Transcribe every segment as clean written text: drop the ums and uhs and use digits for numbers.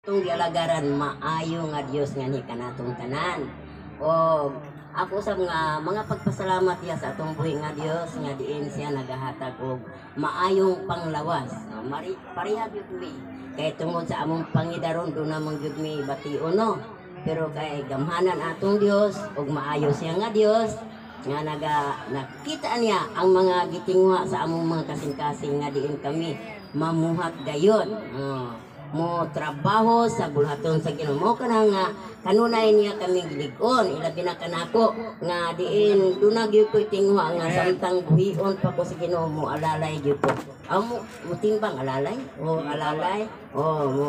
Atong gialagaran, maayo nga Dios nga ni kanatong tanan. O ako sa mga pagpasalamat diha sa atong buhi nga Dios nga diin siya nagahatag og maayong panglawas. O, mari pareha gyud mi kay tungod sa among pangidaron do namang gyud mi bation, no. Pero kay gamhanan atong Dios ug maayo siya nga Dios nga naga nakita niya ang mga gitinguha sa among mga kasing-kasing nga diin kami mamuhat gayon. Oh, mo trabaho sa bulhaton sa Ginoo. Mo kana nga kanunay niya kami gilig-on, ilabi na kanako nga diin duna gyud ko'y tinguha nga samtang buhion pa ko sa Ginoo mo alalay gyud ko. Aw mo mutimbang alalay o alalay o mo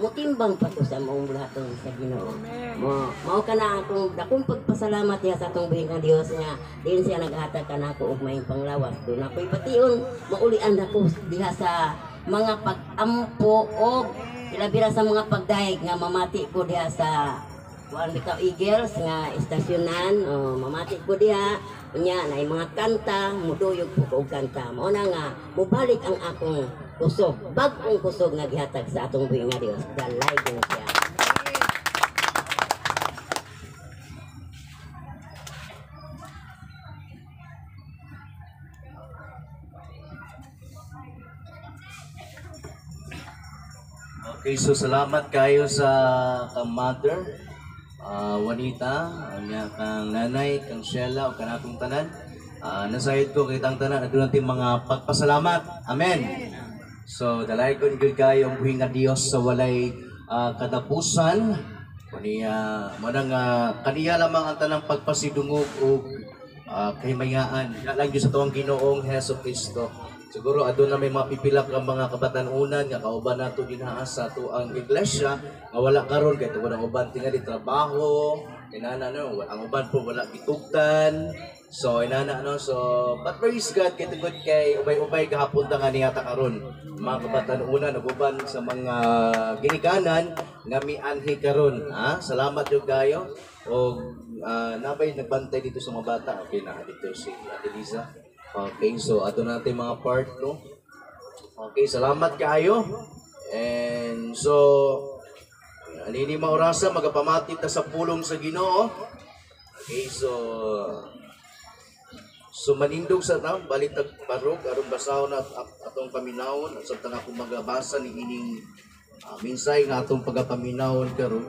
mutimbang pa ko sa among bulhaton sa Ginoo. Mo mao kana akong dakong pagpasalamat diha sa atong buhi nga Dios nga diin siya naghatag kanako og maayong panglawas. Doon ako'y bation maulian ako diha sa mga pag-ampo og ilabi ra sa mga pagdayeg nga mamati ko diha sa kuan bitaw Eagles nga istasyonan. O mamati ko diha, unya na mga kanta, muduyog po ko og kanta. Mao na nga mubalik ang akong kusog, bag-ong kusog nga gihatag sa atong buhi nga Dios. Dalaygon siya. Okay, so salamat kayo sa kang mother, Juanita, ang kang nanay, kang Sheila, o kanatong tanan. Nasayod ko kitang tanan, aduna natin mga pagpasalamat. Amen. So, dalaygon gyud kayo ang buhi nga Dios sa walay katapusan. Kaniya, manang kaniya lamang ang tanang pagpasidungog og kahimayaan. Diha lang gyud sa tuwang Ginoong Hesus Kristo. Siguro aduna may mga pipila ka mga kabatan-unan nga kauban nato dinha sa atuang iglesia nga wala karon kay tungod ang uban tingali trabaho, inana no, ang uban po wala gitugtan. So inana no, so but praise God kay tungod kay ubay-ubay gahapon ta nga niya ta karon. Mga kabatan-unan ug uban sa mga ginikanan nga mianhi karon, ha? Salamat jud kayo. Og nabay nagbantay dito sa mga bata. Okay na dito si Ate Liza. Okay, so ato natin mga part, no? Okay, salamat kaayo. And so, anini mga orasa, magapamati ta sa pulong sa Ginoo. Okay, so, so manindog sa ta, balik tag barog, aron basahon at atong paminawon, at sa akong magabasa ni ining minsay nga atong pagapaminawon karon.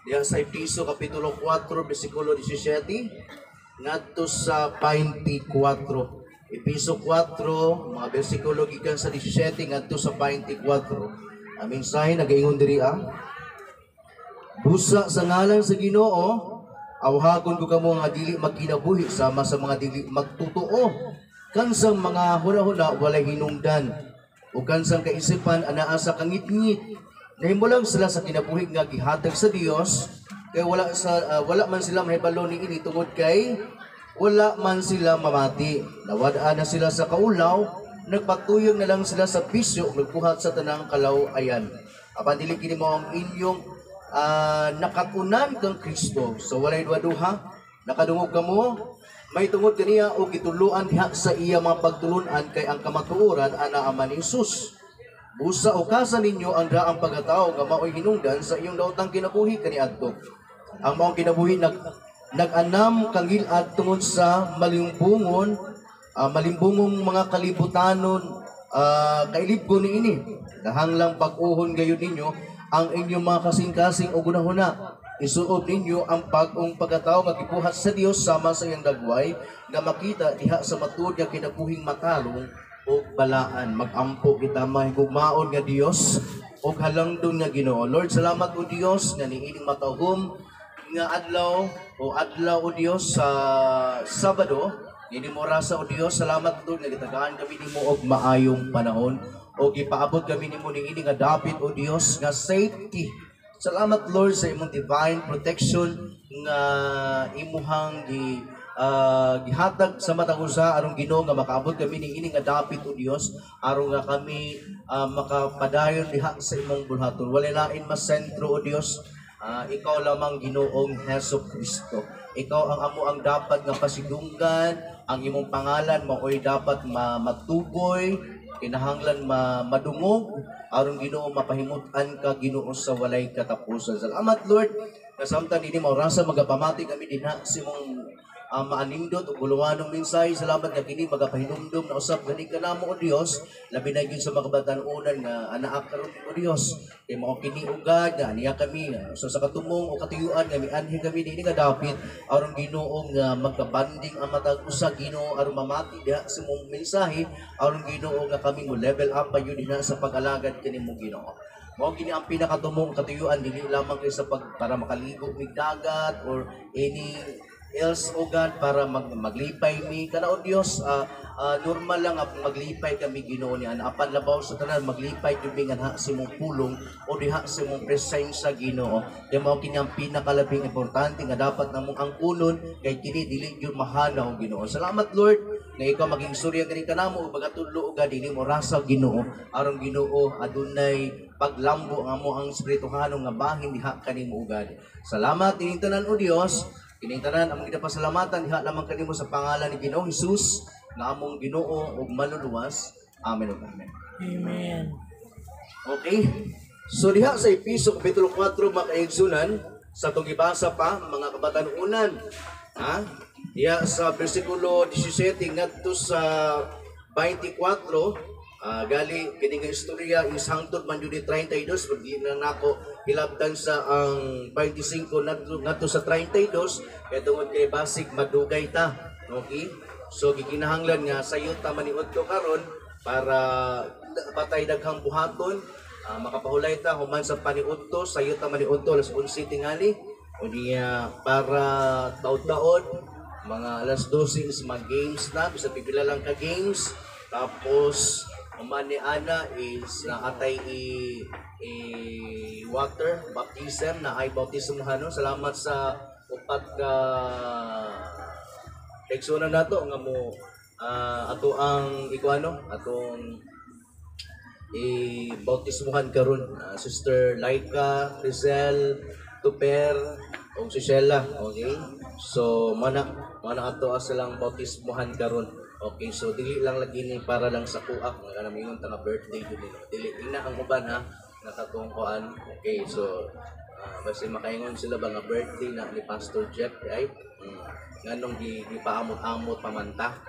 Diha sa Episo Kapitulo 4, versikulo 17, ngadto sa 24. Episo 4, mga bersikulo gikan sa 17 ngadto sa 24. Ang mensahe nagaingon diri ah. Busa sa ngalan sa Ginoo, awhagon ko kamo nga dili magkinabuhi sama sa mga dili magtotoo. Kansang mga huna-huna walay hinungdan o kansang kaisipan anaa sa kangitngit. Nahimo lang sila sa kinabuhi nga gihatag sa Dios kay wala sa wala man sila mahibalo niini tungod kay wala man sila mamati. Nawad-an na sila sa kaulaw, nagpatuyong na lang sila sa bisyo, nagbuhat sa tanang kalaw-ayan. Apan dili kini mao ang inyong nakatunan kang Kristo. So walay duha-duha, nakadungog kamo, may tungod kaniya o gituluan diha sa iya mga pagtulunan kay ang kamatuoran ana aman ni Jesus. Busa o kasa ninyo ang daang pagkatao nga mao'y hinungdan sa iyong daotang kinabuhi kaniadto. Ang maong kinabuhi nag-anam kangilad tungod sa malimbungon, malimbungong mga kalibutanon, kailibgo niini. Nahanglang pag-uhon gayon ninyo ang inyong mga kasing-kasing o gunahuna. Isuob ninyo ang bag-ong pagkatao nga gibuhat sa Dios sama sa iyang dagway nga makita diha sa matuod nga kinabuhing matarong o balaan. Magampo kita mahigugmaon nga Dios o halangdon nga Ginoo. Lord, salamat o Dios nga niining matahom nga adlaw o adlaw o Dios sa Sabado. Niini mo rasa o Dios, salamat Lord nga gitagaan kami nimo og maayong panahon o gipaabot kami nimo niini nga dapit o Dios nga safety. Salamat Lord sa imong divine protection nga imuhang gihatag sa matag usa aron Ginoo nga makaabot kami niini nga dapit o Dios aron nga kami makapadayon diha sa imong bulhaton. Walay lain mas sentro o Dios, ikaw lamang Ginoong Hesus Kristo. Ikaw ang amo ang dapat nga pasidunggan, ang imong pangalan maoy dapat matugoy. Kinahanglan madungog aron, Ginoo, mapahimut-an ka, Ginoo, sa walay katapusan. Salamat, Lord, nga samtang ini maurasa magapamati kami dinha sa imong maanindot ug buluwanong mensahe. Salamat nga kini magapahinumdum na usab gani kanamo, O Dios, labi na gyud sa mga kabatan-unan nga anaa karon, O Dios. Kay mao kini ugad nga niya kami so sa katumong o katuyuan nga mianhi kami dinhi nga dapit aron, Ginoo, nga magkabanding ang matag usa, Ginoo, aron mamati diha sa imong mensahe aron, Ginoo, nga kami mo level up pa yun dinha sa pag-alagad kanimo, Ginoo. Mao kini ang pinakatumong katuyuan, dili lamang kay sa pag para makaligo mig dagat or any else, O God, para maglipay mi kana, O Dios. Normal lang nga maglipay kami, Ginoo, ni ana, apan labaw sa tanan maglipay jud mi nganha sa imong pulong o diha sa imong presensya, Ginoo, kay mao kini ang pinakalabing importante nga dapat namong angkunon, kay kini dili jud mahanaw, Ginoo. Salamat, Lord, nga ikaw maging surya kani kanamo ug magatudlo, O God, dili mo rasa, Ginoo, aron, Ginoo, adunay paglambo ang amo ang espirituhanon nga bahin diha kanimo, O God. Salamat ining tanan, O Dios. Kining tanan among ginapasalamatan diha lamang kanimo sa pangalan ni Ginoong Hesus nga among Ginoo ug Manluluwas. Amen ug amen. Amen. Okay? So diha sa Episo kapitulo 4, mga kaigsunan, sa atong gibasa pa, mga kabatan-unan, ha? Diha sa bersikulo 17 ngadto sa 24, gali kini nga istorya is hangtod man jud ni 32, pero di na nako hilabtan sa ang 25 ngadto sa 32 kay tungod kay basig madugay ta. Okay? So gikinahanglan nga sayot ta maniudto karon para patay daghang buhaton. Makapahulay ta human sa paniudto, sayot ta maniudto alas 11 tingali. Unya para taod-taod mga alas 12 is mag-games na, bisag pipila lang ka games. Tapos human ni ana is naatay i water baptism na ay baptism hano. Salamat sa upat ka kaigsuonan nato nga mo ato ang ikuano, atong i-bautismuhan karon, Sister Laika, Rizel, Tuper ug si Sheila. Okay? So mana mana ato silang bautismuhan karon. Okay, so dili lang lagi ni para lang sa kuak nga kanang ingon ta nga birthday jud nila. Dili ina ang uban ha nakatungkuan. Okay, so basta makaingon sila ba nga birthday na ni Pastor Jeff ay nganong gi gipaamot-amot pamanta.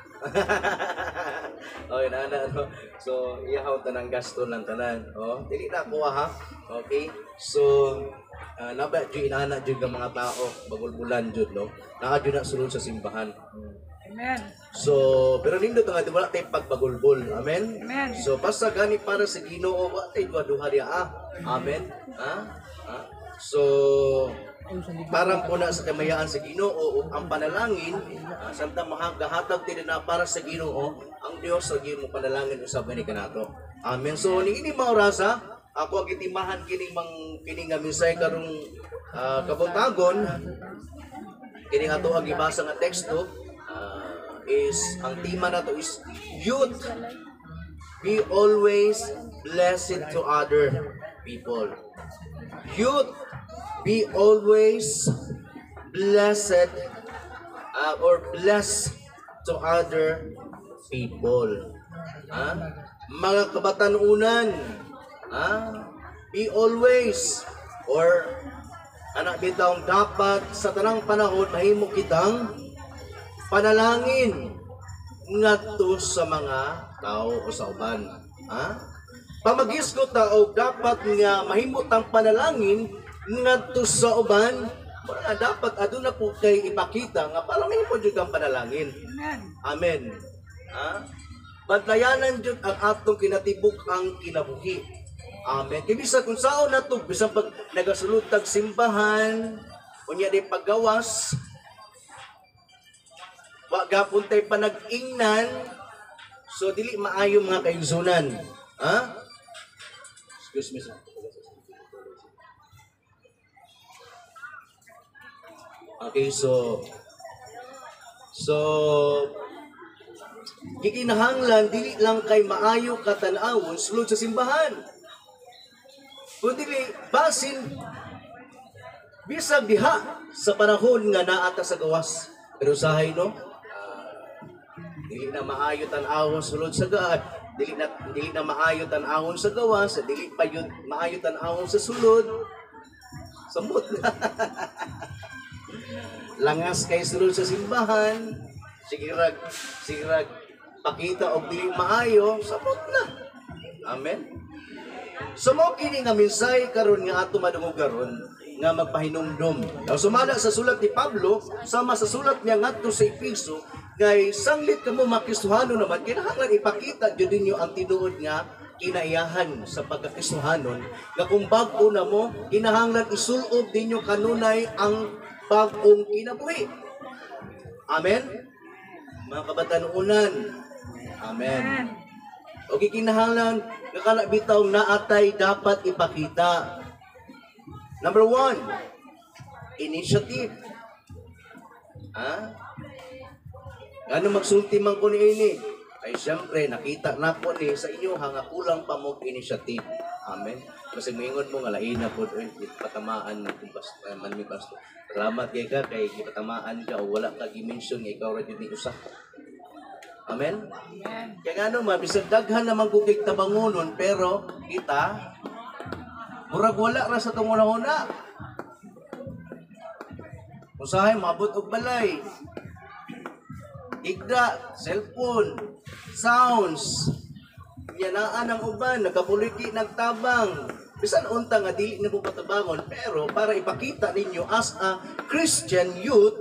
Okay na na no. So iyahaw tanang gasto lang tanan. Oh, dili na kuha ha. Okay? So naba jud inana jud nga mga tao bagulbulan jud no. Naa jud na sulod sa simbahan. Amen. So, pero nindot nga wala tay pagbagulbol. Amen. Amen. So basta gani para sa Ginoo, wa tay duha diha. Ah. Amen. Ha? Ha? So parang po na sa kamayaan sa Ginoo ug ang panalangin, samtang mahagahatag ti na para sa Ginoo, ang Dios sa Ginoo panalangin usab ni kanato. Amen. So niini maorasa ako ang gitimahan kini mang kini nga mensahe karong kabuntagon, kini ato ang gibasa nga teksto, is ang tema nato is "Youth, be always blessed to other people." Youth, be always blessed or bless to other people. Ha? Mga kabatanunan, ha? Be always or anak bitawng dapat sa tanang panahon mahimo kitang panalangin ngadto sa mga tao o sa uban. Ha? Pamagisgot ta og dapat nga mahimo tang panalangin ngadto sa uban, wala dapat aduna po kay ipakita nga para mahimo jud kang panalangin. Amen. Amen. Ha? Bantayanan jud ang atong kinatibuk ang kinabuhi. Amen. Kay bisan kung saon nato, bisan pag nagasulod tag simbahan, unya di paggawas, wa gapon tay panag-ingnan, so dili maayo, mga kaigsunan. Ha? Excuse me, sir. Okay, so gikinahanglan dili lang kay maayo katan-awon sulod sa simbahan. Kun dili basin bisag diha sa panahon nga naa ta sa gawas. Pero usahay no, dili na maayo tan-awon sulod sa gaan. Dili na maayo tan-awon sa gawas, dili pa yun maayo tan-awon sa sulod. Samot na. Langas kay sulod sa simbahan. Sige rag pakita og dili maayo, samot na. Amen. So mao kini nga mensahe karon nga ato madungog karon nga magpahinumdom. Now, sumala sa sulat ni Pablo, sama sa sulat niya ngadto sa Efeso, kay sanglit kamo makristohanon naman, kinahanglan ipakita jud ninyo ang tinuod nga kinaiyahan sa pagkakristohanon, nga kung bag-o na mo, kinahanglan isulob ninyo kanunay ang bag-ong kinabuhi. Amen? Mga kabatanunan. Amen. O kinahanglan nga kana bitaw naatay dapat ipakita. Number 1, initiative. Ha? Ngano magsulti man ko niini? Ay siyempre, nakita na ko ni sa inyo nga kulang pa mo initiative. Amen. Kasi moingon mo nga lain na pod, oy, patamaan kung basta man mi pastor. Salamat kay ka kay gipatamaan ka o wala ka gi-mention nga ikaw ra jud ni usa. Amen. Amen. Kaya ngano man bisag daghan naman kung kay tabangonon, pero kita murag wala ra sa tong una. Usahay maabot og balay. Igda, cellphone, sounds. Yanaan ang uban, nagapuliki, nagtabang. Bisan unta nga dili na mo patabangon, pero para ipakita ninyo as a Christian youth,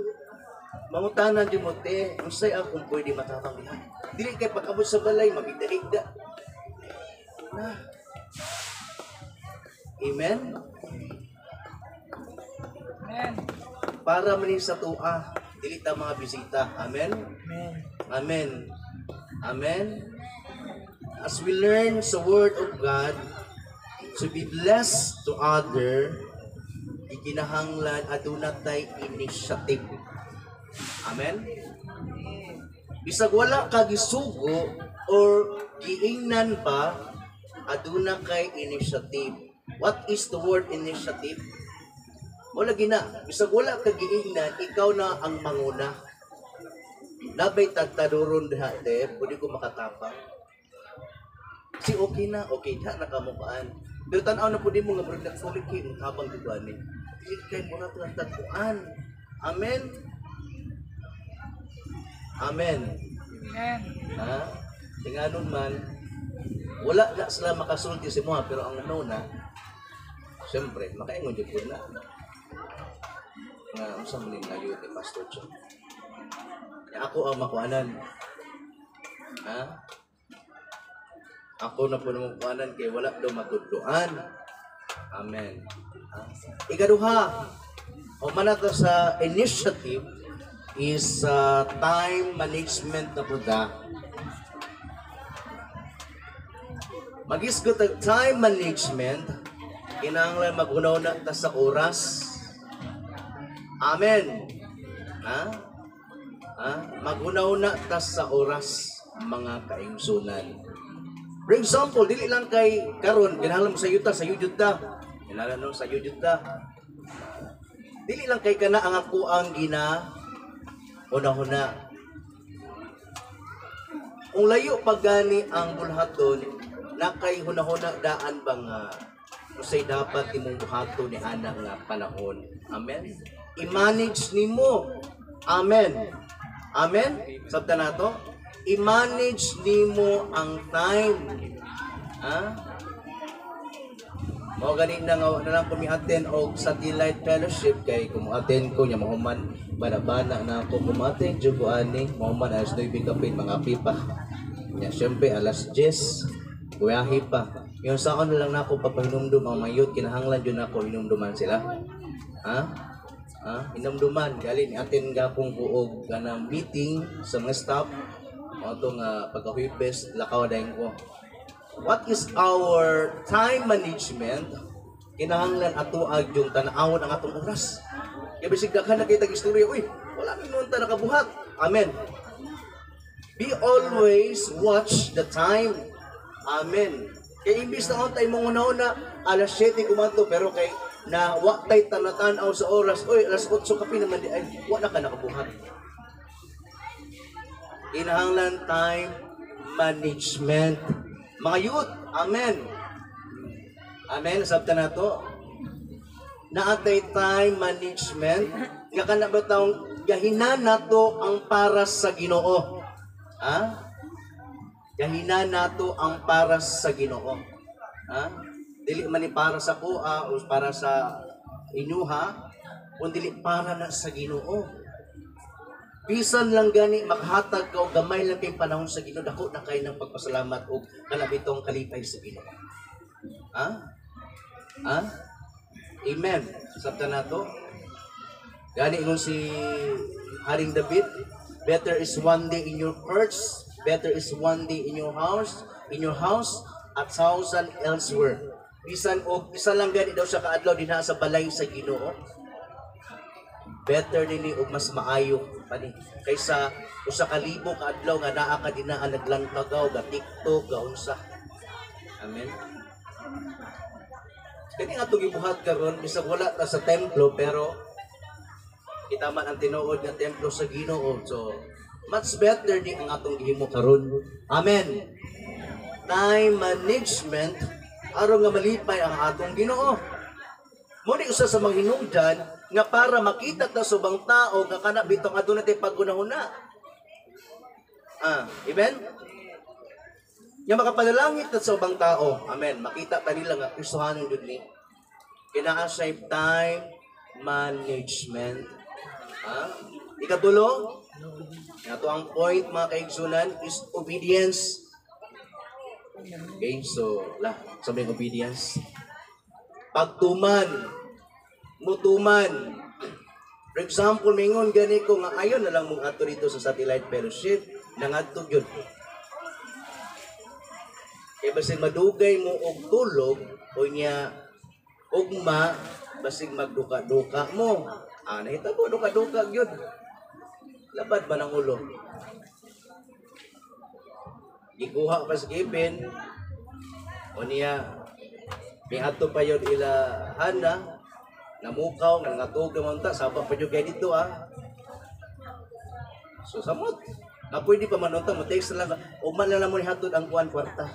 mangutanan di mo, te, unsay akong pwede matabang diha? Dili kay pag-abot sa balay, magigda-higda. Na. Amen? Amen. Para man sa tua, dili ta mga bisita. Amen? Amen. Amen. Amen. As we learn sa Word of God, to be blessed to other, ikinahanglan aduna tay initiative. Amen? Bisag wala ka gisugo or giingnan pa, aduna kay initiative. What is the word initiative? Wala gina. Bisag wala ka giingnan, ikaw na ang manguna. Nabay tagtaduron diha te, pwede ko makatapang. Si okay na, okay na nakamukaan. Pero tan-aw na pwede mo nga murag nagsulit kay mong habang di ba ni. Dili kay mo na tagpuan. Amen. Amen. Amen. Ha? Tinganon man, wala na sila makasulti si mo, pero ang ano na, siyempre, makaingon jud ko na. Nga, unsa man ning layo ni Pastor John. Ya, ako ang makuanan. Ha? Ako na po namang kuanan kay wala daw matudloan. Amen. Ha? Ikaduha, o man na to sa initiative is time management na po da. Magisgot ang time management, kinahanglan maghunaw na ta sa oras. Amen. Ha? Ha? Maghunaw na ta sa oras, mga kaingsunan. For example, dili lang kay karon kinahanglan mo sa yuta, sa yujud ta. Kinahanglan no sa yujud ta. Dili lang kay kana ang ako ang gina huna-huna. Kung layo pa gani ang bulhaton, na kay hunahuna daan ba nga usay dapat imong buhaton ni ana nga panahon. Amen. I-manage nimo. Amen. Amen. Sabta nato? I-manage nimo ang time. Ha? Mao gani na nga na lang ko mi-attend og satellite fellowship kay kung mo-attend ko nya mahuman bana-bana na ako kumattend jud ko ani mahuman alas 9 kapin mga pipa. Nya syempre alas 10 buyahi pa. Yung sa na lang nako papahinumdum ang mga youth, kinahanglan jud nako hinumduman sila. Ha? Ha? Hinumduman gali ni attend gapong ko og kanang meeting sa mga staff mao to nga pagka Huwebes lakaw dayon ko. What is our time management? Kinahanglan ato ag yung tan-awon ang atong oras. Kaya bisig daghan na kay tag istorya, uy, wala mi noon ta nakabuhat. Amen. Be always watch the time. Amen. Kay imbis na untay mong una-una, alas 7 kumanto, pero kay na wa tay tanatan-aw sa oras, uy, alas 8 kapi naman di ay wa na ka nakabuhat. Kinahanglan time management. Mga youth, amen. Amen, sabta nato. Naatay time management nga kana ba taong gahina nato ang para sa Ginoo. Ha? Gahina nato ang para sa Ginoo. Ha? Dili man ni para sa kuha o para sa inyuha, kun dili para na sa Ginoo. Bisan lang gani makahatag ka og gamay lang kay panahon sa Ginoo, dako na kay ng pagpasalamat og kalabitong kalipay sa Ginoo. Ha? Ha? Amen. Sabta nato. Gani ingon si Haring David, "Better is one day in your courts, better is one day in your house, a thousand elsewhere." Bisan og isa lang gani daw siya kaadlaw dinha sa balay sa Ginoo. Better nini og mas maayo pa ni kaysa 1,000 ka adlaw nga naa ka dinha naglantagaw, ga TikTok, ga unsa. Amen. Kani ato gibuhat karon, bisag wala ta sa templo, pero kita man ang tinuod nga templo sa Ginoo. So much better ni ang atong gihimo karon. Amen. Time management aron nga malipay ang atong Ginoo. Mo ni usa sa mga hinungdan nga para makita ta sa ubang tao nga kana bitong aduna tay paggunahuna. Ah, amen? Nga makapanalangit ta sa ubang tao. Amen. Makita ta nila nga Kristohanon jud ni. Kinaa siya time management. Ah? Ikatulo, ato ang point, mga kaigsunan, is obedience. Okay, so, la, sabi obedience. Pagtuman, mutuman. For example, mingon gani ko nga ayon na lang mong ato dito sa Satellite Fellowship, nangadto gyud. Kay basig madugay mo og tulog o nya ugma, basig magduka-duka mo. Ah, nahitabo duka-duka gyud. Labad ba ng ulo? Gikuha pa sa Kevin. O niya, miadto pa yun ila Hana, namukaw, nga nangatug naman ta, saba pa yun kay dito ah. So samot, na pwede pa man unta, mo text lang, ugma na lang mo ni hatod ang kuan kwarta.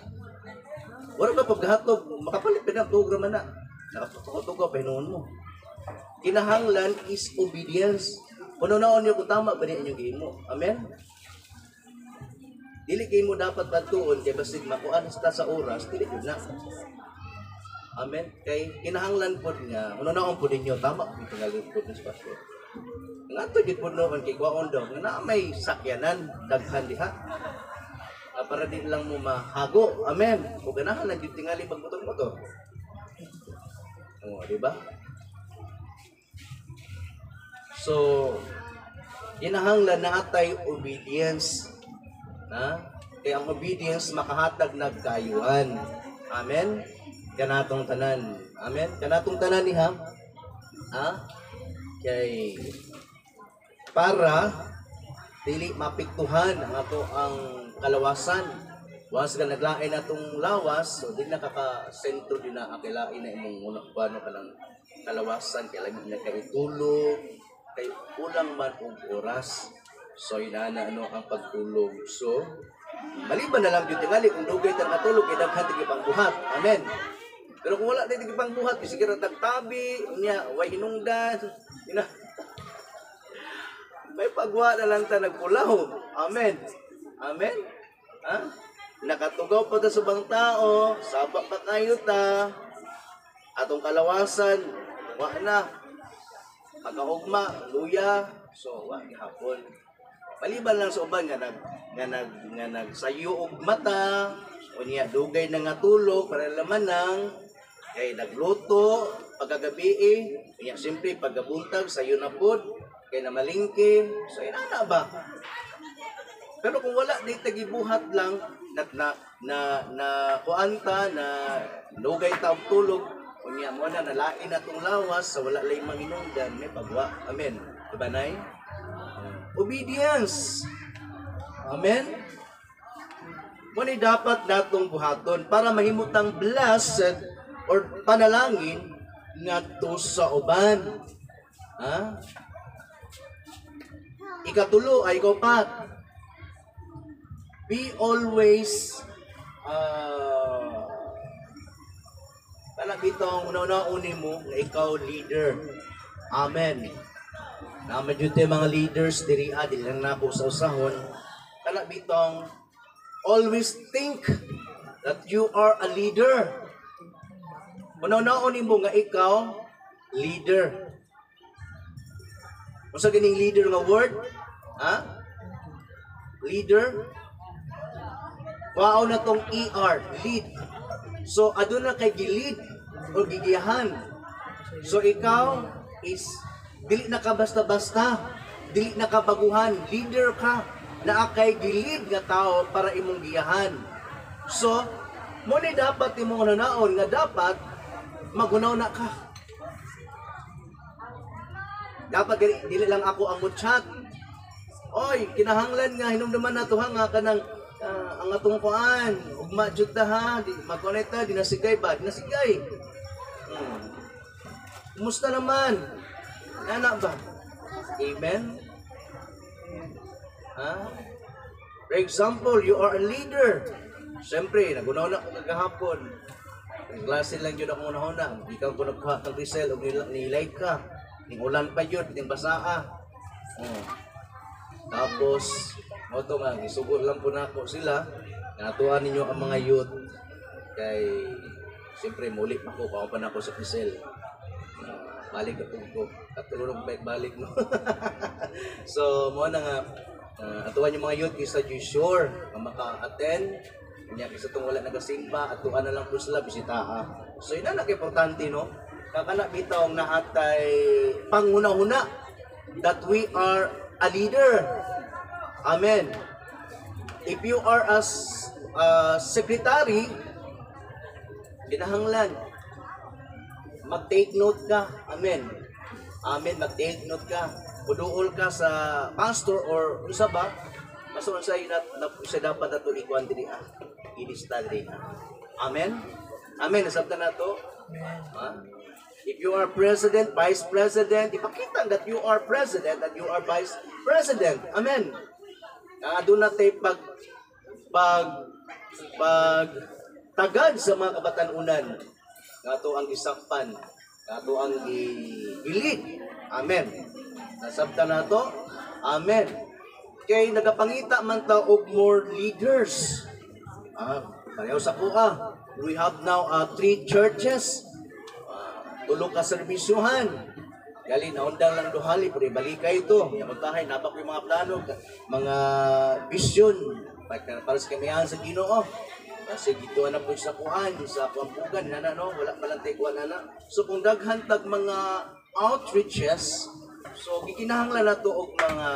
Wala ba paghatog, makapalit pa ng tug man na. Nakapagtugaw pa hinuon mo. Kinahanglan is obedience. Kuno naon niyo kung tama ba ni inyong gihimo. Amen? Dili kay mo dapat batuon kay basig makuan ta sa oras, dili gyud na. Amen. Kay kinahanglan pod nga kuno naon pod ninyo tama po tingali pod ni pastor. Nga to gyud pod noon kay kwaon daw nga naa may sakyanan daghan diha. Ah, para di lang mo mahago. Amen. O ganahan lang gyud tingali pagmotor-motor. Oh, di ba? So, kinahanglan na atay obedience. Ha? Kaya ang obedience makahatag nagkayuhan. Amen? Kanatong tanan. Amen? Kanatong tanan ni ha? Ha? Kay para dili mapiktuhan ang ato ang kalawasan. Once ka naglain na itong lawas, so di na kakasentro, di na akilain na imong una kuano ka lang kalawasan, kay lami na kay tulog, kay kulang man og oras. So inana ano ang pagtulog. So maliban na lang gyud tingali kung dugay ta katulog kay daghan tig pangbuhat. Amen. Pero kung wala tig pangbuhat, bisag ra tagtabi, unya way hinungdan, ina may pagwa na lang ta nagpulaw. Amen. Amen. Ha? Nakatugaw pa ta sa ubang tao, saba pa kayo ta. Atong kalawasan, wa na. Pagkaugma, luya, so wa gihapon. Maliban lang sa uban nga nagsayo og mata, unya dugay na nga tulog para laman nang kay nagluto pagkagabi eh, unya siyempre pagkabuntag sayo na pod kay namalingke, so inana ba. Pero kung wala di tagibuhat lang na na na, na kuan ta na lugay ta og tulog, unya mo na nalain na tong lawas sa wala lay manginungdan, may pagwa. Amen, diba, nay? Obedience. Amen. Mo ni dapat natong buhaton para mahimutang blessed or panalangin ngadto sa uban. Ha? Ikatulo ay ikapat. Be always Kana bitong una-una mo nga ikaw leader. Amen. Naman jud tay mga leaders diri ah, dili lang nako sa usahon. Kana bitong always think that you are a leader. Una-una mo nga ikaw leader. Unsa ganing leader nga word? Ha? Leader? Kuhaon na tong ER, lead. So aduna kay gilid o gigiyahan. So ikaw is dili na ka basta-basta, dili na ka baguhan, leader ka. Naa kay gilid nga tao para imong giyahan. So, mo ni dapat imong hunaon nga dapat magunaw na ka. Dapat dili, dili lang ako ang mo-chat. Oy, kinahanglan nga hinumduman nato ha nga kanang ang atong kuan, ugma jud ta ha, di magkonekta, di nasigay ba? Di nasigay. Kumusta naman? Nana ba? Amen? Ha? For example, you are a leader. Siyempre, nagunaw na ko kagahapon. Klase lang yun ako una-una. Ikaw ko nagkuha kang Crisel o nilay ka. Ning ulan pa yun, ning basaa. Oh. Tapos, mo to nga, gisugod lang po nako sila. Natuan ninyo ang mga youth. Kay, siyempre, muli pa ko, pa na ako sa Crisel. Balik na po ko. Katulog balik balik no. So, mo na nga, atuan yung mga youth isa jud sure nga maka-attend. Unya kaysa tong wala nagasimba, atuan na lang po sila bisitaha. So ina na importante no. Kakana bitaw naatay panguna-huna that we are a leader. Amen. If you are as a secretary, kinahanglan mag-take note ka. Amen. Amen, mag-take note ka. Puduol ka sa pastor or unsa ba? Basta unsa na, na, unsa dapat ato ikuan diri ah. Ilista diri ah. Amen. Amen, nasabtan nato. Ha? If you are president, vice president, ipakita that you are president, that you are vice president. Amen. Doon na tayo pag pag pag tagad sa mga kabatanunan. Ngato ang gisakpan, ngato ang gilid. Amen. Nasabtan nato? Amen. Kay nagapangita man ta og more leaders. Ah, pareho sa kuha. We have now three churches. Tulo ka serbisyuhan. Gali naundang lang duhali pero ibalik ito. Yamuntahay napak yung mga plano, mga vision para, para sa kamiyahan sa Ginoo. Kasi gito na po sa kuan, sa kuampugan, nana no, wala pa lang tayo kuan na. So kung daghan tag mga outreaches, so gikinahanglan nato og mga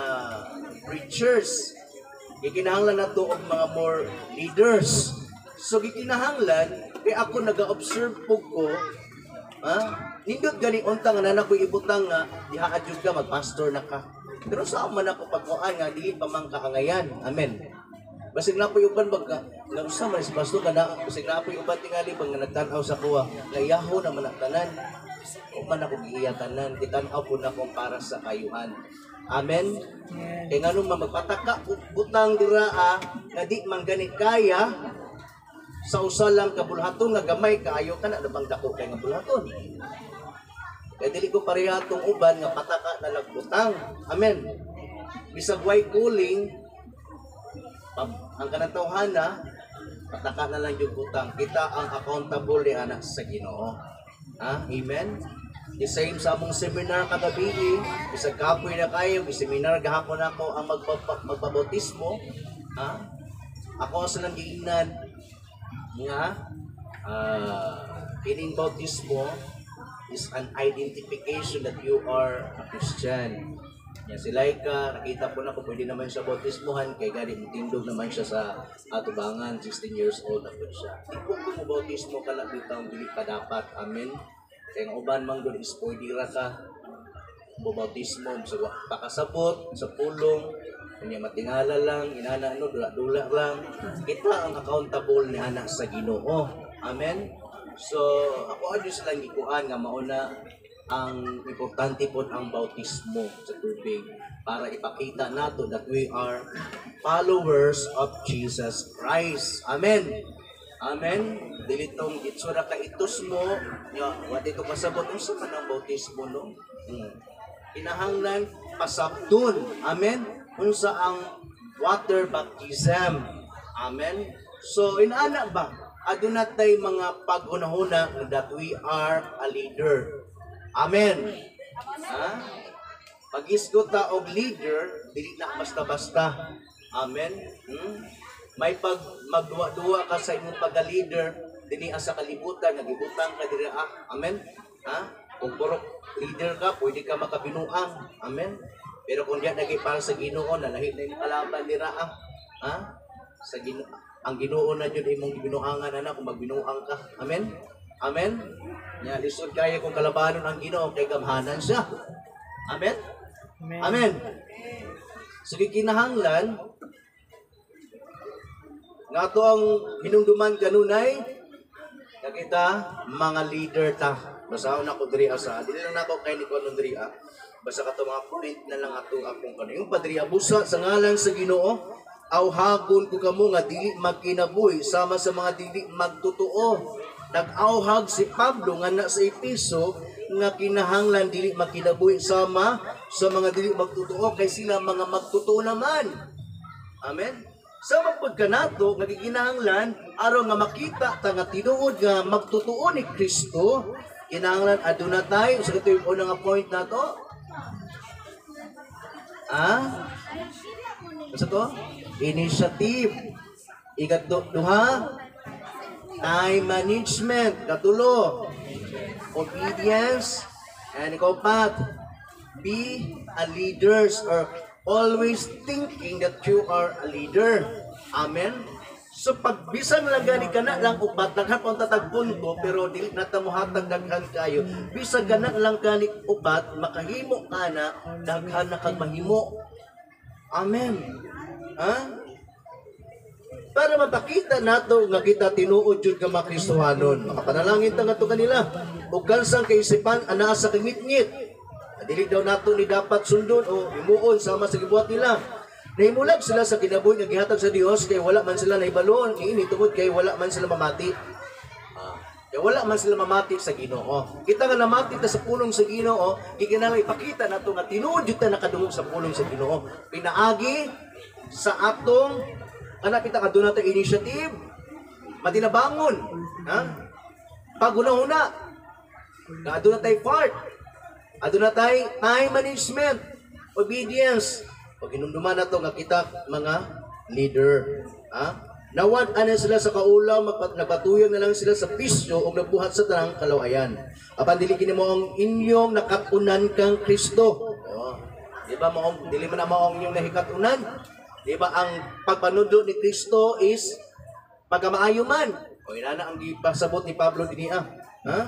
preachers. Gikinahanglan nato og mga more leaders. So gikinahanglan kay ako naga-observe po ko. Ha? Nindot gani unta nga nana ko ibutang nga diha jud ka magpastor na ka. Pero sa man ako pagkuan nga dili pa man kaangayan. Amen. Basig na po uban bag nga usa man si pastor kana, basig na po uban tingali bang nga nagtan-aw sa kuha nga yaho na man ang tanan. O man ako giiya tanan, gitan-aw po na akong para sa kayuhan. Amen. Kay nganong man magpataka og butang dira ah, nga di man gani kaya sa usa lang ka bulhaton nga gamay kaayo kana na bang dako kay nga bulhaton. Kaya dili ko pareha tong uban nga pataka na lagbutang. Amen. Bisag way cooling ang kanang tawhana pataka na lang yung butang. Kita ang accountable ni anak sa Ginoo. Ha? Amen. The same sa among seminar kagabi, bisag kapoy na kayo, seminar gahapon ako ang magbabautismo. Ha? Ako sa lang giingnan nga kining bautismo is an identification that you are a Christian. Ya, si Laika, nakita po na ko pwede naman siya bautismohan kay gani tindog naman siya sa atubangan, 16 years old na po siya. Di po ko mo bautismo ka lang bitaw dili pa dapat. Amen. Kay ang uban man gud is pwede ra ka mo bautismo sa wa pakasabot sa pulong, kanya matingala lang inana no, dula-dula lang. Kita ang accountable ni anak sa Ginoo. Amen. So ako adyo silang gikuan nga mauna ang importante po ang bautismo sa tubig para ipakita nato that we are followers of Jesus Christ. Amen. Amen. Dili tong itsura ka itos mo, nya wa dito kasabot unsa man ang bautismo, no? Kinahanglan pasabton. Amen. Unsa ang water baptism. Amen. So inana ba? Aduna tay mga paghunahuna that we are a leader. Amen. Ha? Pag-isgot ta og leader, dili na basta-basta. Amen. May pag magduwa-duwa ka sa imong pagka-leader dinhi sa kalibutan nga gibutang ka diri ah. Amen. Ha? Kung puro leader ka, pwede ka makabinuang. Amen. Pero kung diya nagi para sa Ginoo, nalahi na imong kalaban dira ah. Ha? Sa Ginoo, ang Ginoo na jud imong gibinuangan ana kung magbinuang ka. Amen. Amen. Nya lisod kaya kung kalabanon ang Ginoo kay gamhanan siya. Amen. Amen. Amen. So kinahanglan nga ato ang hinumduman kanunay nga kita mga leader ta. Basahon ako diri sa dili lang nako kay ni kuno diri ah. Basta kato mga point na lang ato akong kano. Yung padri busa sa ngalan sa Ginoo, awhagon ko kamo nga dili magkinabuhi sama sa mga dili magtotoo. Nag-awhag si Pablo nga na sa Epeso nga kinahanglan dili magkinabuhi sama sa mga dili magtotoo kay sila mga magtotoo naman. Amen. Sama pud kanato nga gikinahanglan aron nga makita ta nga tinuod nga magtotoo ni Kristo, kinahanglan aduna tay sa kato yung una nga point nato. Ah? Sa to? Initiative. Ikatlo, duha, time management. Katulo, obedience. And ikapat, be a leaders or always thinking that you are a leader. Amen? So pagbisan lang gani ka na lang upat, daghan pang tatag punto, pero dili na ta mohatag daghan kayo. Bisan ka na lang gani upat, makahimo ka na, daghan na kag mahimo. Amen. Ha? Para mapakita nato nga kita tinuod jud nga mga Kristohanon. Makapanalangin ta ngadto kanila. Ug kansang kaisipan anaa sa kangitngit. Dili daw nato ni dapat sundon o himuon sama sa gibuhat nila. Nahimulag sila sa kinabuhi nga gihatag sa Dios kay wala man sila nahibaloon niini tungod kay wala man sila mamati. Kay wala man sila mamati sa Ginoo. Kita nga namati ta sa pulong sa Ginoo, gikinahanglan ipakita nato nga tinuod jud ta nakadungog sa pulong sa Ginoo. Pinaagi sa atong anak kita aduna ta initiative, matinabangon, ha? Paghuna-huna, nga aduna tay part, aduna tay time management, obedience. Pag hinumduman nato nga kita mga leader, ha? Nawad ana sila sa kaulaw, nagpatuyang na lang sila sa pisyo o nagbuhat sa tanang kalawayan. Apan dili kini mo ang inyong nakat-unan kang Kristo. Oh. Di ba maong dili man na maong inyong nahikat-unan? Di ba ang pagpanudlo ni Kristo is pagkamaayo man? O inana ang gipasabot ni Pablo dinhi ah. Ha?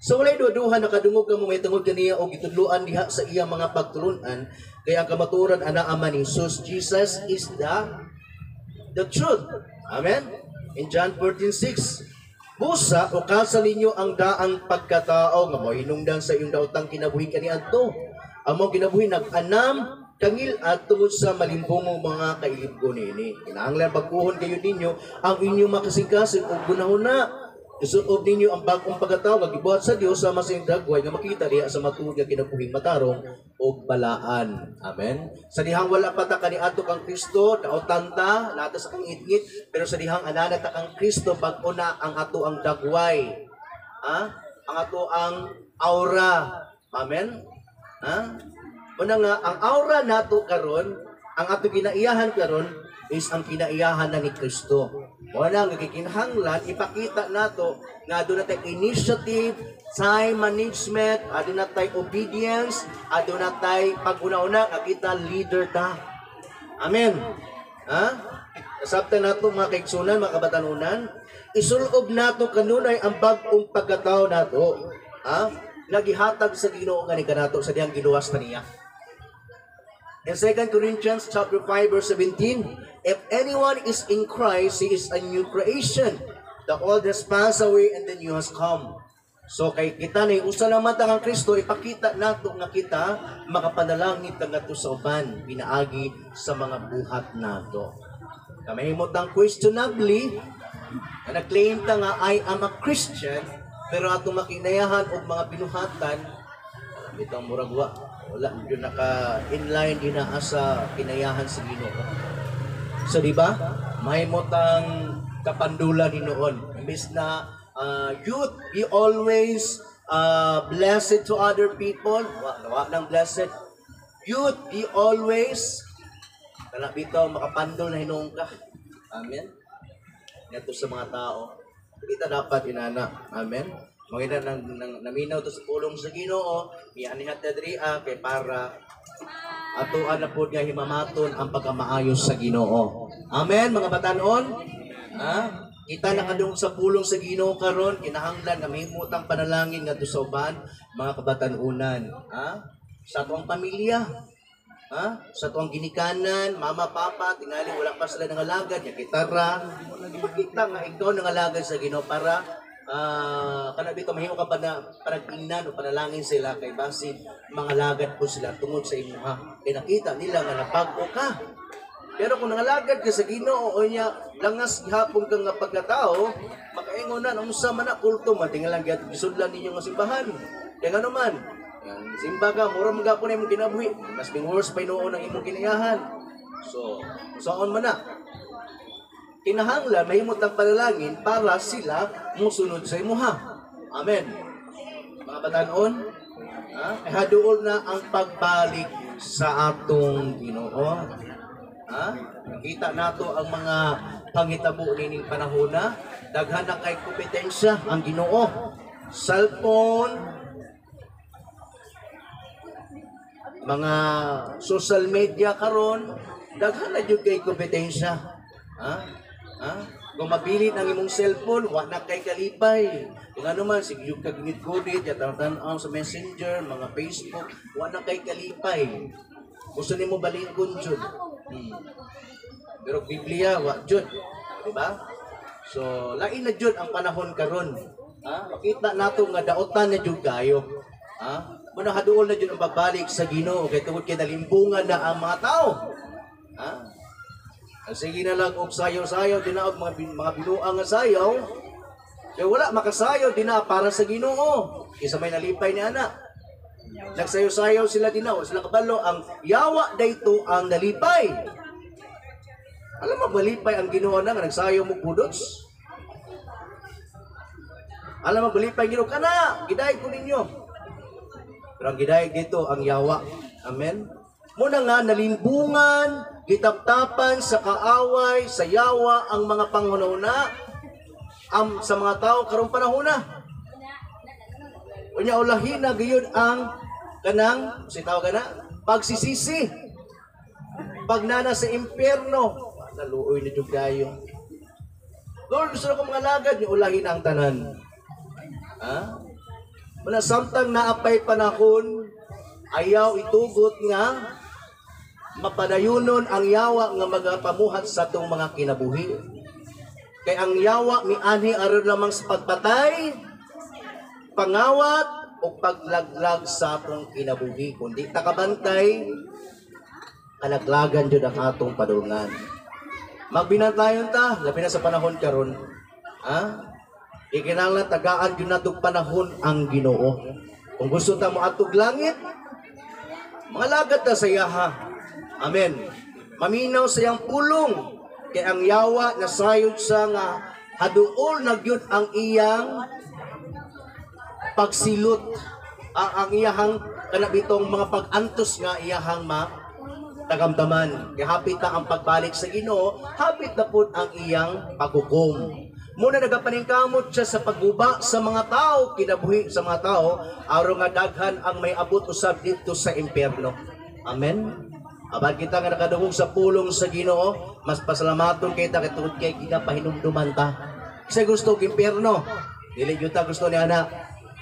So walay duha nakadungog kamo may tungod kaniya og gitudloan diha sa iya mga pagtulun-an kay ang kamatuoran ana ama ni Jesus. Jesus is the truth. Amen. In John 14:6, busa ukasa ninyo ang daang pagkatao nga mohinungdan sa iyong daotang kinabuhi kaniadto. Ang mong kinabuhi nag-anam kangil-at tungod sa malimbongong mga kailibgo niini. Kinahanglan pagkuhon kayo ninyo ang inyong makasingkasing ug gunahuna. Isuob ninyo ang bag-ong pagkatao nga gibuhat sa Dios sama sa iyang dagway nga makita diha sa matuod nga kinabuhing matarong ug balaan. Amen. Sa dihang wala pa ta kaniadto kang Kristo, daotan ta, nata sa kangitngit, pero sa dihang anana ta kang Kristo, bag-o na ang ato ang dagway. Ha? Ang ato ang aura. Amen. Ha? Una nga, ang aura nato karon, ang ato kinaiyahan karon is ang kinaiyahan na ni Kristo. Wala nga gikinahanglan ipakita nato nga aduna tay initiative, time management, aduna tay obedience, aduna tay pag-una-una nga kita leader ta. Amen. Ha? Nasabtan nato mga kaigsunan, mga kabatanunan, isulob nato kanunay ang bag-ong pagkatao nato. Ha? Nagihatag sa Ginoo nga ni kanato sa diyang giluwas na niya. In 2 Corinthians chapter 5 verse 17, if anyone is in Christ, he is a new creation. The old has passed away and the new has come. So kay kita ni usa lang man ta kang Kristo, ipakita nato nga kita makapanalangin ta ngadto sa uban pinaagi sa mga buhat nato. Kamahimot ang questionably Na nag-claim ta nga "I am a Christian," pero atong makinayahan og mga binuhatan bitang murag wa wala jud naka inline dinaa sa kinayahan sa Ginoo. So di ba? Mahimo tang kapandulan hinuon. Imbis na youth, be always blessed to other people. Wa, wa nang blessed. Youth, be always kana bitaw makapandol na hinuon ka. Amen. Ngadto sa mga tao. Hindi ta dapat inana. Amen. Mga nang naminaw to sa pulong sa Ginoo, mianihat na diri kay para atoan na pod nga himamaton ang pagkamaayo sa Ginoo. Amen, mga batanon. Ha? Kita na kadungog sa pulong sa Ginoo karon, kinahanglan nga mahimutang panalangin ngadto sa uban, mga kabatanunan, ha? Sa atuang pamilya, ha? Sa atuang ginikanan, mama, papa, tingali wala pa sila nangalagad, nya kita ra. Ipakita nga ikaw nangalagad sa Ginoo para kana bitaw mahimo ka pa na panag-ingnan o panalangin sila kay basin mangalagad po sila tungod sa imuha. Kay nakita nila nga nabag-o ka. Pero kung nangalagad ka sa Ginoo o nya langas gihapon ka nga pagkatao, makaingon na unsa man na kulto man tingalang gyud gisudlan ninyo nga simbahan. Kay ngano man, ang simba ka, mura man gapon na imong kinabuhi, mas bing worse pa hinuon ang imong kinayahan. So, saon man na? Kinahanglan mahimot ang panalangin para sila musunod sa imuha. Amen. Mga batanon, ha? Ay haduol na ang pagbalik sa atong Ginoo. Ha? Nakita nato ang mga pangitabo nining panahona, daghan na kay kompetensya ang Ginoo. Cellphone, mga social media karon, daghan na jud kay kompetensya. Ha? Ha? Kung mabilin ang imong cellphone, wa na kay kalipay. Kung ano man, sige yung kagnit-gunit, tan-aw sa Messenger, mga Facebook, wa na kay kalipay. Gusto nimo balikon jud. Pero Biblia, wa jud. Diba? So, lain na jud ang panahon karon. Ha? Makita nato nga daotan na jud kayo. Ha? Muna haduol na jud ang pagbalik sa Ginoo kay tungod kay nalimbungan na ang mga tao. Ha? Sige na lang og sayaw-sayaw din na og mga binuang nga sayaw. Kay wala makasayaw din na para sa Ginoo. Kaysa may nalipay ni ana. Nagsayaw-sayaw sila din na, sila kabalo ang yawa dayto ang nalipay. Alam mo malipay ang Ginoo na nga nagsayaw mo budots? Alam mo malipay ang Ginoo kana, gidayeg ko ninyo. Pero ang gidayeg dito ang yawa. Amen. Muna nga nalimbungan, gitaptapan sa kaaway, sa yawa ang mga panghunahuna ang sa mga tao karong panahona. Unya ulahin na gayud ang kanang si tawag kana pagsisisi. Pagnana sa impyerno, naluoy na jud kayo. Lord, gusto ko mga lagad ni ulahin ang tanan. Ha? Muna samtang naapay panahon, ayaw itugot nga mapadayunon ang yawa nga magapamuhat sa atong mga kinabuhi. Kay ang yawa mianhi aron lamang sa pagpatay, pangawat o paglaglag sa atong kinabuhi. Kung di ta kabantay, kalaglagan jud ang atong padulngan. Magbinantayon ta, labi na sa panahon karon. Ha? Ikinahanglan tagaan jud natong panahon ang Ginoo. Kung gusto ta moadtog langit, mangalagad ta sa iyaha. Amen. Maminaw sa iyang pulong kay ang yawa nasayod sa nga haduol na gyud ang iyang pagsilot, ang iyahang kanabitong mga pag-antos nga iyahang matagamtaman. Kay hapit na ang pagbalik sa Ginoo, hapit na pud ang iyang paghukom. Muna nagapaningkamot siya sa pagguba sa mga tao, kinabuhi sa mga tao, aron nga daghan ang may abot usab didto sa impyerno. Amen. Apan kita nga nakadungog sa pulong sa Ginoo, mas pasalamaton kita kay tungod kay ginapahinumduman ta. Kasi gusto og impyerno, dili gyud ta gusto ni ana.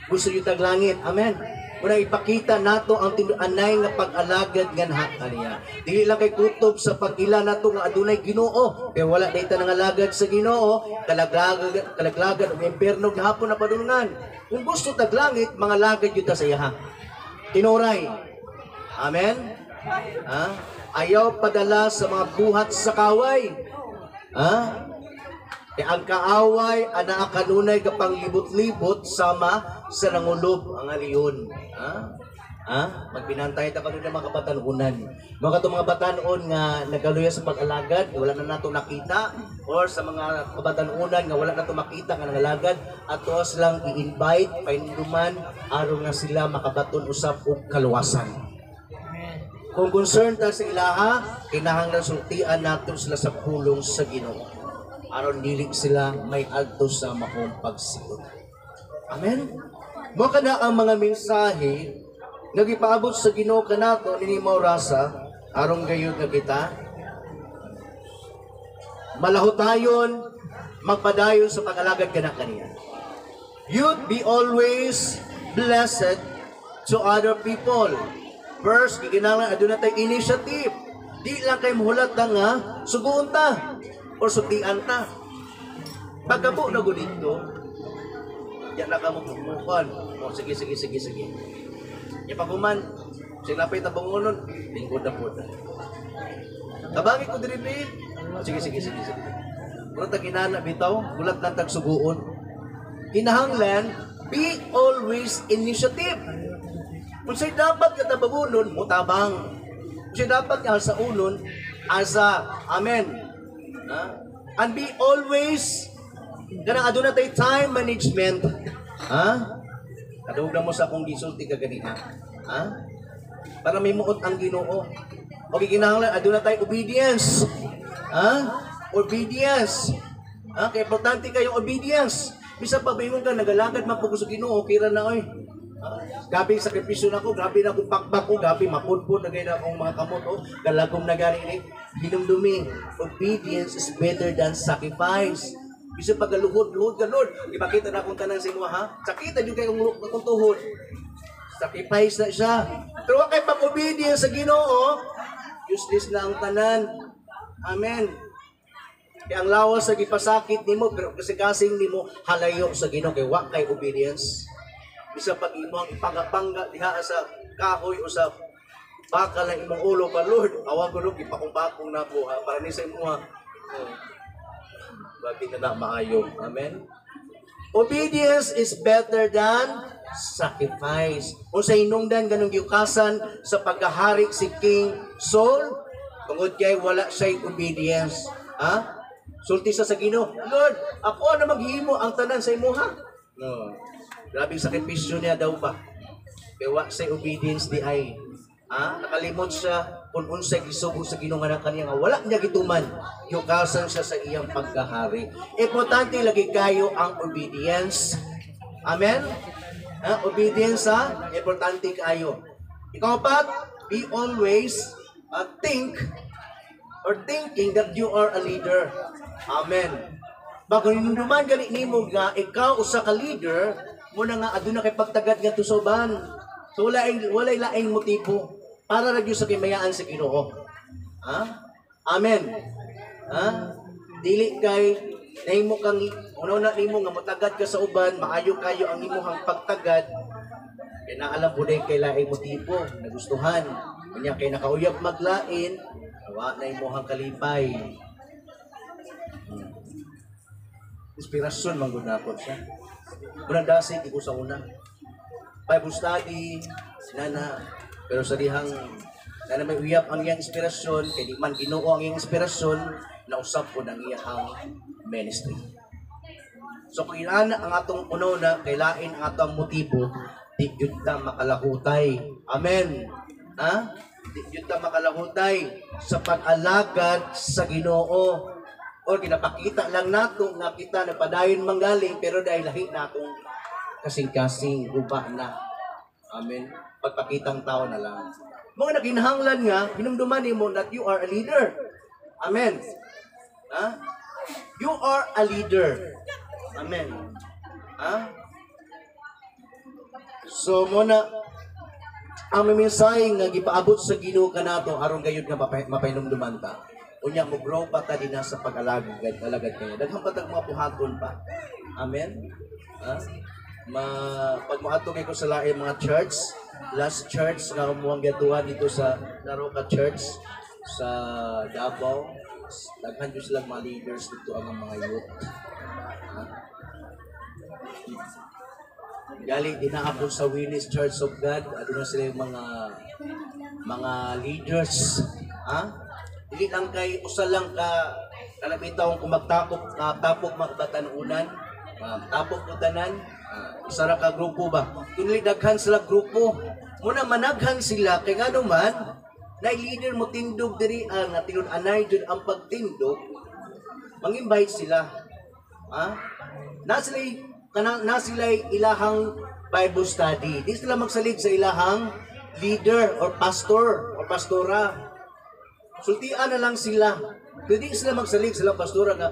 Gusto gyud tag langit. Amen. Muna ipakita nato ang tinud-anay nga pag-alagad nganha kaniya. Dili lang kay kutob sa pag-ila nato nga adunay Ginoo, kay wala day ta nangalagad sa Ginoo, kalaglagan kalaglagan og impyerno gihapon na padulngan. Kung gusto tag langit, mangalagad gyud ta sa iyaha. Tinuray. Amen. Ha? Ayaw padala sa mga buhat sa kaway. Ha? Kay ang kaaway anaa kanunay kapanglibot-libot sama sa nangulob ang leon. Ha? Ha? Magbinantay ta kanunay mga kabatanunan. Mga katong mga batanon nga nagaluya sa pag-alagad, wala na nato nakita, or sa mga kabatanunan nga wala nato makita nga nangalagad, ato silang i-invite pahinumduman aron nga sila makabaton usab og kaluwasan. Amen. Kung concerned ta sa ilaha, kinahanglan sultian nato sila sa pulong sa Ginoo aron dili sila may adto sa maong pagsilot. Amen. Mo kana ang mga mensahe nga gipaabot sa Ginoo kanato nini rasa aron gayud nga kita malahutayon, magpadayon sa pag-alagad kana kaniya. You'd be always blessed to other people. First, gikinahanglan aduna tay initiative. Di lang kay muhulat ta nga suguon ta or sultian ta. Pagkabo na gud dito, yan na ka mo pugmukan. O sige, sige, sige, sige. Ya pag-human, sige lapit ang bangonon, lingkod na po. Tabangi ko diri bi. O, sige, sige, sige, sige. Mura tag inana bitaw, gulat lang tag suguon. Kinahanglan, be always initiative. Kung sa'y dapat ka tabangunon, mutabang. Kung sa'y dapat ka sa unon, asa. Amen. Ha? And be always, kanang aduna tay time management. Ha? Kadugna mo sa akong gisulti kaganiha. Ha? Para may muot ang Ginoo. O kinahanglan aduna tay obedience. Ha? Obedience. Ha? Kaya importante kayong obedience. Bisa pa bayngon ka nagalagad man po ko sa Ginoo, okay ra na oy. Ha? Grabe sakripisyo na ko, grabe na akong pakpak ko, grabe mapudpud na gayud akong mga kamot oh. Galagom na gani ni. Hinumdumi, obedience is better than sacrifice. Bisa pagaluhod-luhod ka, Lord, ipakita na akong tanan sa imo ha. Sakita jud kay akong tuhod. Sacrifice na siya. Pero wa kay pag-obedience sa Ginoo, useless na ang tanan. Amen. Kaya ang lawas sa gipasakit nimo pero kasi kasing nimo halayo sa Ginoo kay wa kay obedience. Bisa pag imo ang ipangapangga diha sa kahoy o sa bakal ng imong ulo pa, Lord, awa ko Lord, ipakong-bakong na ko ha, para ni sa imo ha. Oh. Bakit na na maayo. Amen. Obedience is better than sacrifice. Kung sa hinungdan ganong giukasan sa pagkahari si King Saul, tungod kay wala siya'y obedience. Ha? Sulti sa Ginoo, "Lord, ako na maghimo ang tanan sa imuha." No. Grabe sakripisyo niya daw ba? Kay wa siya'y obedience di ay. Ha? Nakalimot siya kung unsay gisugo sa Ginoo nga kaniya nga wala niya gituman. Giukasan siya sa iyang pagkahari. Importante lagi kayo ang obedience. Amen? Ha? Obedience ha? Importante kayo. Ikaw pa, be always think or thinking that you are a leader. Amen. Bago hinumduman gani nimo nga ikaw usa ka leader, mo na nga aduna kay pagtagad nga tusoban. So walay laing motibo para ra gyud sa kimayaan sa Ginoo. Ha? Amen. Ha? Dili kay nahimo kang una nimo nga motagad ka sa uban, maayo kayo ang imuhang pagtagad. Kay naalam po din kay laing motibo, nagustuhan. Kanya kay nakauyab maglain, wa na imuhang kalipay. Inspirasyon man gud nako siya. Unang dasig ko sa una. Bible study, nana, pero sa dihang na may uyab ang iyang inspirasyon, kay di man Ginoo ang iyang inspirasyon, nausap po ng iyang ministry. So kung inana ang atong uno na kailain ang atong motibo, di gyud ta makalahutay. Amen. Ha? Di gyud ta makalahutay sa pag-alagad sa Ginoo. Or ginapakita lang nato nga kita nagpadayon manggaling pero dahil lahi na atong kasing-kasing guba na. Amen. Pagpakitang tao na lang. Mga naginahanglan nga, hinumduman nimo that you are a leader. Amen. Ha? You are a leader. Amen. Ha? So muna ang mensahe nga gipaabot sa Ginoo kanato aron gayud nga mapahinumduman ta. Unya mo grow pa ta dinha sa pag-alagad alagad kaya. Daghan pa tag mga buhaton pa. Amen. Ha? Ma pag moadto kay ko sa lain mga church, last church nga umuang gatuan dito sa Naroka Church sa Davao. Daghan jud sila mga leaders dito ang mga youth. Ha? Gali dinaapon sa Winnie's Church of God, aduna sila yung mga leaders. Ha? Dili lang kay usa lang ka kanang kung magtapok tapok mga batanunan, tapok mo tanan, usa ra ka grupo ba. Kinli daghan sila grupo. Muna managhan sila kay ngano man na leader mo tindog diri ang nga tinud-anay jud ang pagtindog, mang-invite sila. Ha? Na sila kanang na sila ilahang Bible study. Di sila magsalig sa ilahang leader or pastor or pastora. Sultian na lang sila. Pero di sila magsalig sila pastora nga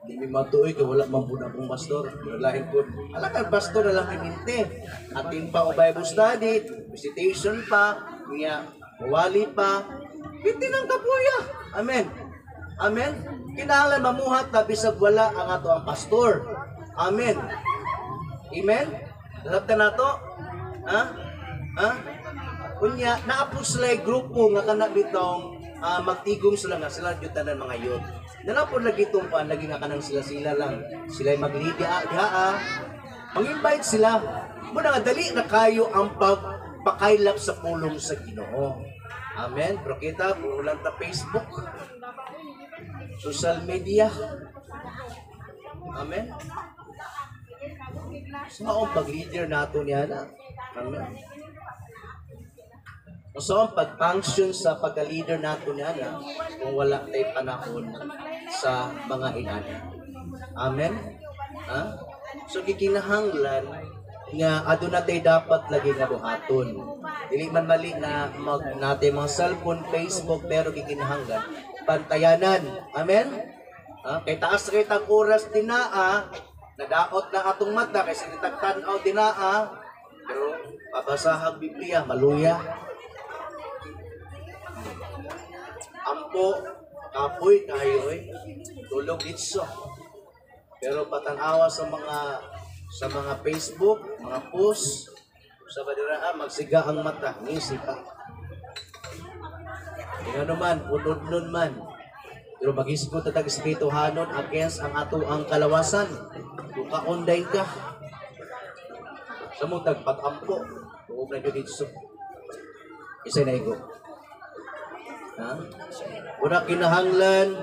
di mi matuoy kay wala man pud akong pastor. Lain po. Ala ka pastor na lang iminte. Atin pa o Bible study, visitation pa, niya wali pa. Biti ng kapuya. Amen. Amen. Kinahanglan mamuhat ta bisag wala ang ato ang pastor. Amen. Amen. Nasabtan nato? Ha? Ha? Unya naapod sila grupo nga kana bitong magtigom sila nga sila jud tanan mga youth. Nalapod lagi itong kuan lagi nga kanang sila-sila lang. Sila mag-lead diha. Mang-invite sila. Muna nga dali na kayo ang pagpakaylap sa pulong sa Ginoo. Amen. Pero kita puro lang ta Facebook, social media. Amen. So, ang pag-leader nato niya na. Amen. So, ang pag-function sa pagka-leader nato niya na kung wala tay panahon sa mga inana. Amen? Ha? So, gikinahanglan nga aduna tay dapat lagi nga buhaton. Dili man mali na mag nate mga cellphone, Facebook, pero gikinahanglan bantayanan. Amen? Ha? Kay taas kay tag oras dinaa, nadaot na atong mata kay sige tag-tan-aw dinaa, pero pabasahag Biblia maluya. Ampo, kapoy kayo oy. Tulog ditso. Pero patanawa sa mga Facebook, mga post, sa badira magsiga ang mata, ngisi pa. Ingano man, unod-nun man. Pero magisgot ta tag espirituhanon against ang ato ang kalawasan. Dukaon day ka. Sa mo tag pag-ampo, tuog na jud ditso. Isay na igo. Ha? Una kinahanglan,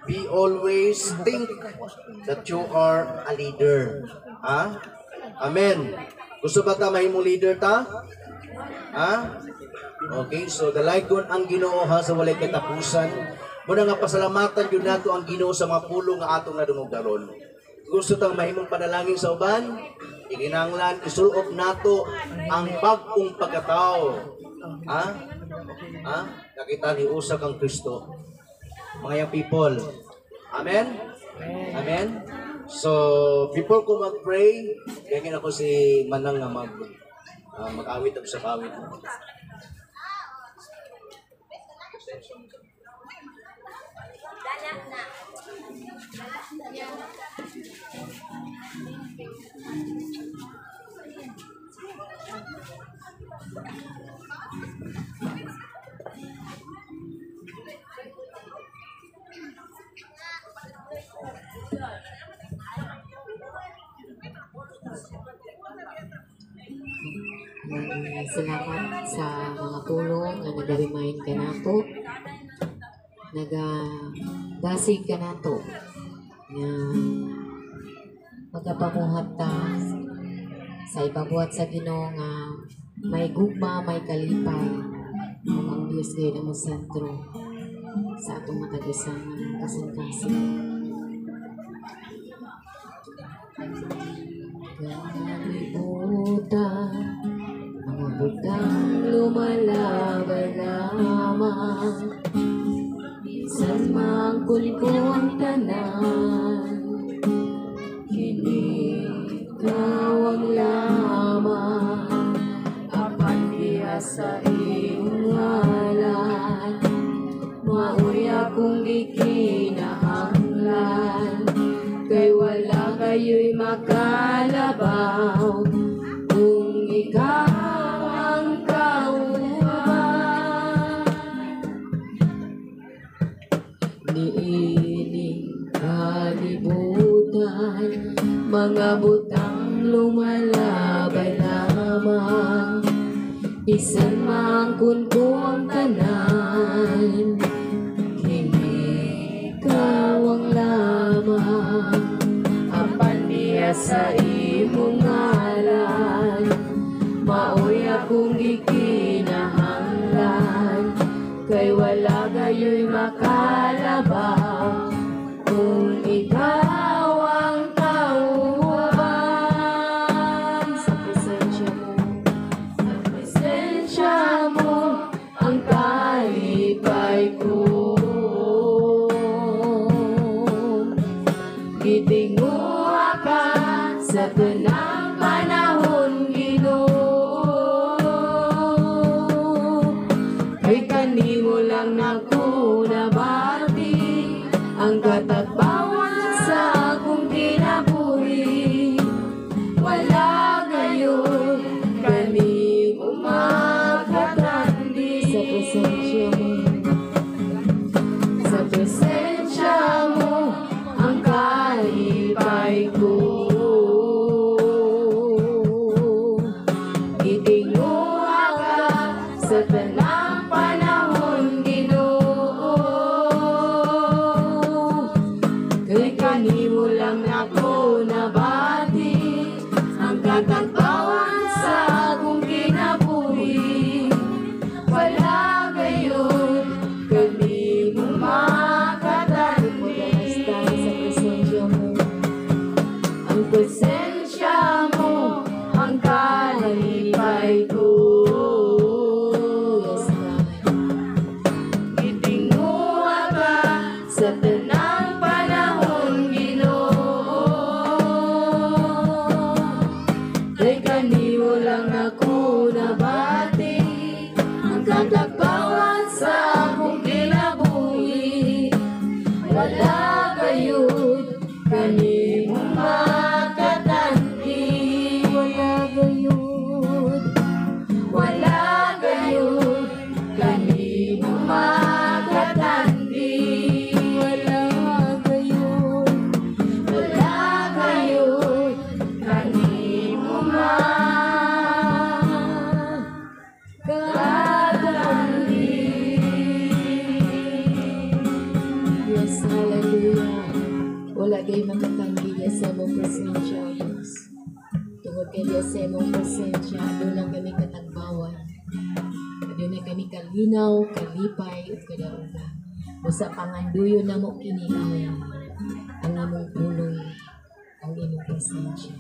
be always think that you are a leader. Ha? Amen. Gusto ba ta mahimong leader ta? Ha? Okay, so dalaygon ang Ginoo ha sa walay katapusan. Muna nga pasalamatan gyud nato ang Ginoo sa mga pulong nga atong nadungog karon. Gusto tang mahimong panalangin sa uban, ikinahanglan isulob nato ang bag-ong pagkatao. Ha? Ha? Nakita ni usa kang Kristo. Mga young people. Amen? Amen? So, before ko mag-pray, gagawin ako si Manang nga mag-awit ako sa kawit. Salamat sa mga pulong nga nag-remind ka nato, nagadasig ka nato nga magapamuhat ta sa ipabuhat sa Ginoo nga may gugma, may kalipay ug ang Dios gayud ang sentro sa atong matag usa nga kasing-kasing. Kalibutan, mga butang lumalaban lamang, minsan mangkulko ang tanan, kini ikaw ang lamang, apan diha sa iyong ngalan, maoy akong gikinahanglan, kay wala kayo'y makalabaw, kung ikaw ang kauban. Bisan maangkon ko ang tanan, kini ikaw ang lamang. Apan diya sa imong ngalan, maoy akong gikinahanglan, kay wala gayoy makalabang kung ikaw ang kauban. Sa presensya mo, sa presensya mo, ang kalipay ko. Gitinguha ka sa tanang panahon, Ginoo, kay kanimo lang nako nabati ang katagbawan sa akong kinabuhi. Wala gayon kanimo makatandi. Sa presensya mo, sa presensya mo, ang kalipay ko. Gitinguha ka sa tanang panahon, Ginoo, kay kanimo lang nako nabati ang katagbawan sa akong kinabuhi. Wala gayon kanimo makatandi. Sa presensya mo, ang presensya mo, ang kalipay ko. Yes, God. Gitinguha ka sa tanang panahon, Ginoo, kay kanimo lang ako nabati ang katagbawan sa akong kinabuhi. Wala gayud kanimo makatandi. Wala gayud, wala gayud kanimo makatandi. Wala gayud, wala gayud kanimo makatandi. Yes, hallelujah. Wala kay makatanggi diya sa imong presensya, O Diyos. Tungod kay diya sa imong presensya, aduna kami katagbawan. Aduna kami kalinaw, kalipay, ug kadauga. Busa panganduyon namo kini ang imong pulong, ang imong presensya.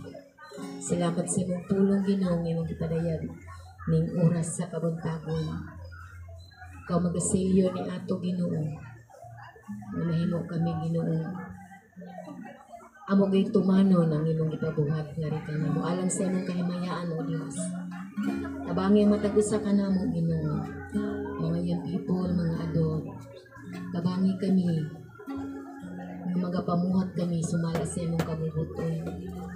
Salamat sa imong pulong, Ginoo, nga imong gipadayag ning oras sa kabuntagon. Ikaw magasilyo ni ato, Ginoo. Nga mahimo kami, Ginoo. Amo gay tumanon ang imong gipabuhat nga ri kanamo alang sa imong kahimayaan, O Dios. Tabangi ang matag usa kanamo, Ginoo. Mga young people, mga adult. Tabangi kami nga magapamuhat kami sumala sa imong kabubut-on.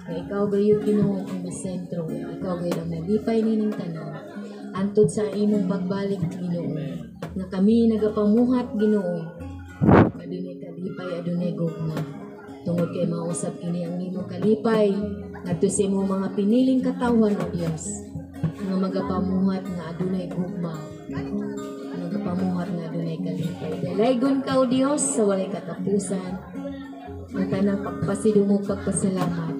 Nga ikaw gayud, Ginoo, ang masentro, ikaw gayud ang malipay nining tanan. Antod sa imong pagbalik, Ginoo. Nga kami nagapamuhat, Ginoo. Adunay kalipay, adunay gugma. Tungod kay mausab kini ang imong kalipay ngadto sa imong mga piniling katawhan, O Dios. Nga magapamuhat nga adunay gugma. Magapamuhat nga adunay kalipay. Dalaygon ka, O Dios, sa walay katapusan. Ang tanang pagpasidungog, pagpasalamat,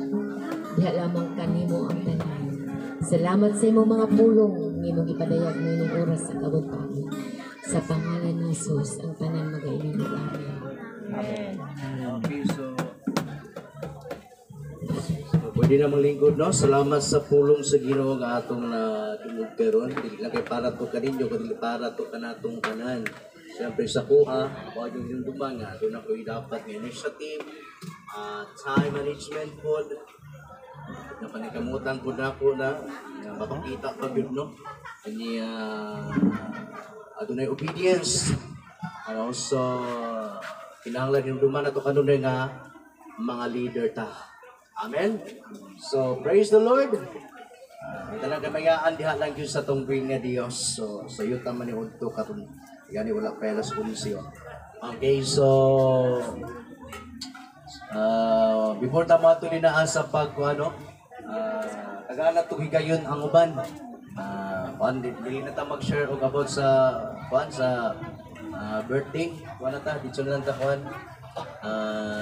diha lamang kanimo ang tanan. Salamat sa imong mga pulong nga imong gipadayag nining oras sa kabuntagon. Sa pangalan ni Jesus, ang tanan magaingon og amen. Amen. Okay, so pwede na maglingkod, no? Salamat sa pulong sa Ginoo nga atong na dungog karon. Dili lang kay para to kaninyo, kundi para to kanatong tanan. Siyempre sa kuha, wa yung hinumduman nga aduna ko'y dapat nga initiative, time management pod, napanikamutan po na ako na nga mapakita pa gyud, no, ani adunay obedience and also kinahanglan hinumduman nato kanunay nga mga leader ta. Amen. So praise the Lord. Ang tanang kamayaan diha lang gyud sa tungping nga Dios. So sa yuta man ni udto karon, gani wala pa alas 11. Okay, so before ta mato ni naa sa pag ano, tagaan na higayon ang uban. Kuan, dili na ta mag-share og about sa kuan sa birthday. Kuan na ta, dito na lang ta kuan.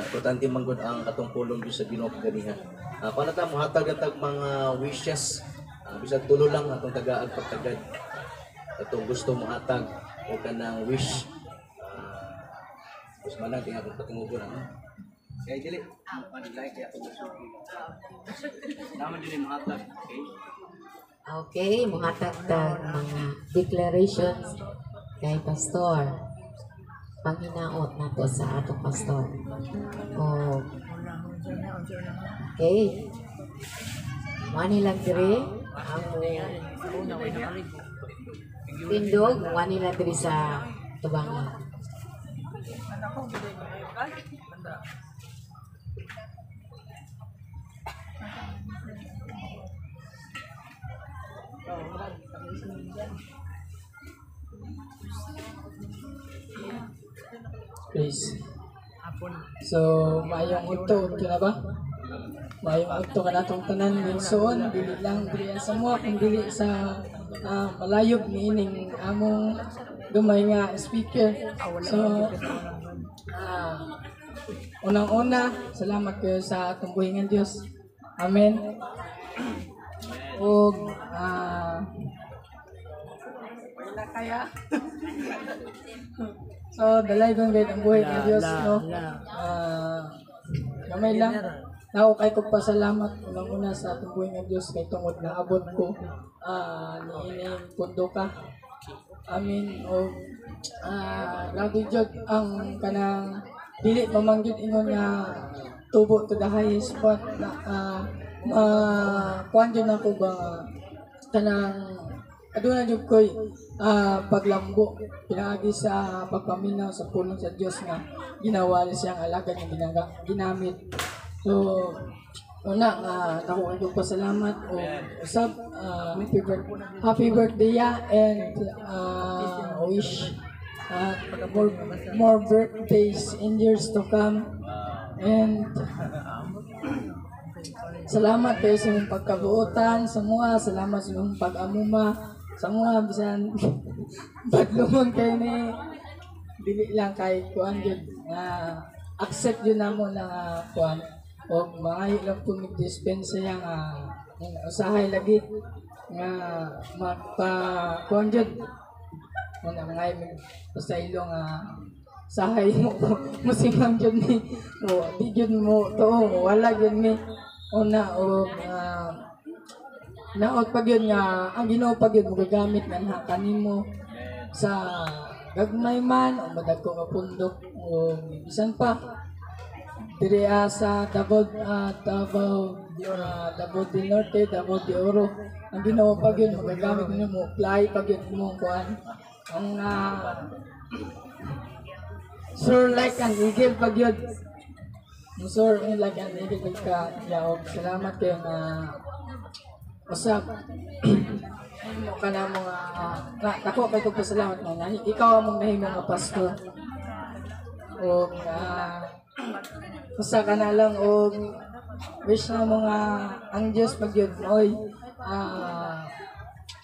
Importante man gud ang katong pulong gyud sa Ginoo ganiha. Kuan na ta, mohatag na tag mga wishes. Bisan tulo lang atong tagaag pagtagad. Atong gusto mohatag o kanang wish. Gusto man lang tingnan kung patingugon ano. Kaya dili, manilay kaya ako gusto. Naman dili mohatag, okay? Okay, muhatag tag mga declarations kay pastor. Panghinaot nato sa atong pastor. Oh. Okay. Wani lang diri ang tindog, wani lang diri sa tubangan. Praise. So, maayong udto, udto na ba? Maayong udto ka natong tanan minsoon, dili lang dili sa mua, kung dili sa malayog niining among gamay nga speaker. So, unang-una, salamat kayo sa atong buhi nga Dios. Amen. Og wala kaya. So, dalay kong gayud ang buhi ng Dios, no? Gamay lang. Nako kay kog pasalamat unang-una sa atong buhi nga Dios kay tungod naabot ko niining pundoka. Amin. Og grabe jud ang kanang dili pamanggid ingon nga tubo to the highest point na ma kuan jud nako ba nga kanang aduna jud koy paglambo pinaagi sa pagpaminaw sa pulong sa Dios nga ginawali siyang alagad nga ginamit. So una nga dako kay pasalamat o usab happy birthday ya and wish more birthdays in years to come. And salamat kayo sa imong pagkabuotan sa mga, salamat sa imong pag-amuma sa mga, bisan badlungon kayo ni dili lang kay kuan jud nga accept jud namo na kuan og maayo lang po mig-dispensa niya nga usahay lagi nga magpa kuan jud muna mga mig pasaylo nga sahay mo musimang jud ni o di jud mo tuo wala jud ni una og naot pag yun nga ang Ginoo pag yun magagamit nga kanimo sa gagmay man o madagko nga pundok o bisan pa diri sa Davao, Davao del Norte, Davao de Oro. Ang Ginoo pag yun magagamit nimo mo apply pag yun mo kuan ang sir like an eagle pag yun. Sir like an eagle pag ka yaog. Salamat kayo nga usap mo ka na mga dako kay kog pasalamat nga ikaw among nahimo nga pastor og usa ka na lang og wish na mga ang Dios pag yun oy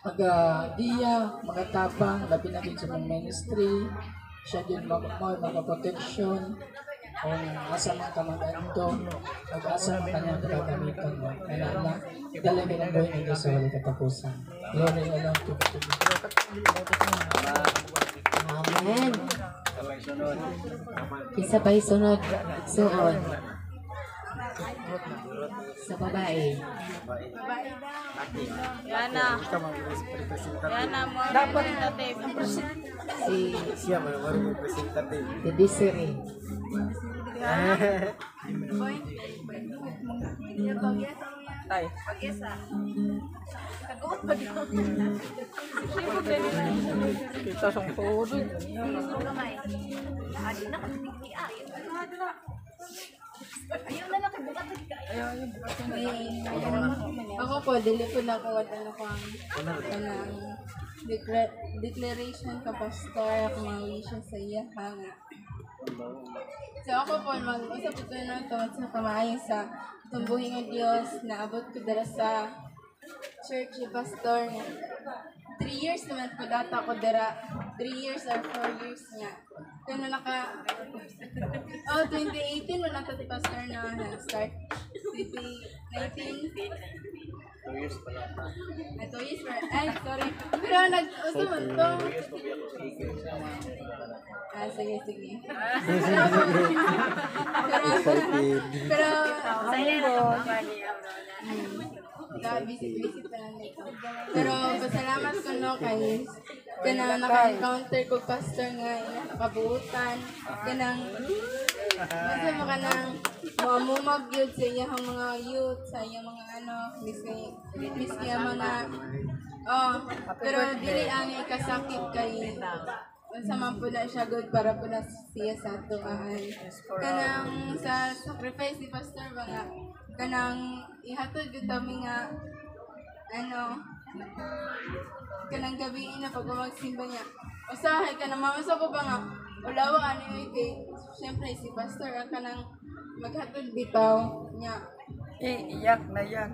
magagiya, magatabang, labi na sa mga ministry, siya din mga protection kung asa man ka mag-anto, asa man kanyang gagamiton mo. Kaya na, dalagay ng buhay ng Diyos sa walang katapusan. Glory alone to God. Amen. Isa pa'y sunod, suon. Sa babae. Yana. Yana, mo representative. Si Siya man ang representative. si Desiree. Tay. Kita sang tuhod. Ako po, dili po na ako ano ko ang kanang declaration ka pastor ako mga wishes sa iya nga. So ako po, mag-usap ito na tungkol sa kamaayo sa tumbuhin ng Diyos na abot ko dara sa church ni pastor nga. 3 years naman po data ko dira. 3 years or 4 years nga. Kaya naka, oh, 2018 wala ta si Pastor na start. 2019. 2 years pala. Ay, 2 years pa. Ay, sorry. Pero nag-uso man to. 2 years pa biya ko sa Igil. Ah, sige, sige. Pero, visit-visit pa lang dito. Pero pasalamat ko, no, kay kanang naka-encounter ko pastor nga ina nakabuutan, kanang basta mo kanang muamumag yun sa iyang mga youth, sa iyang mga ano, miski miski ang mga, oh, pero dili ang ikasakit kay unsa man po na siya, good para po na siya sa atuan. Kanang sa sacrifice ni pastor ba nga kanang ihatod gyud kami nga ano kanang gabi na pag magsimba niya. Usahay kanang mamasa ko ba nga ulawa ano yun kay syempre si pastor ang kanang maghatod bitaw niya. Eh, iyak na yan.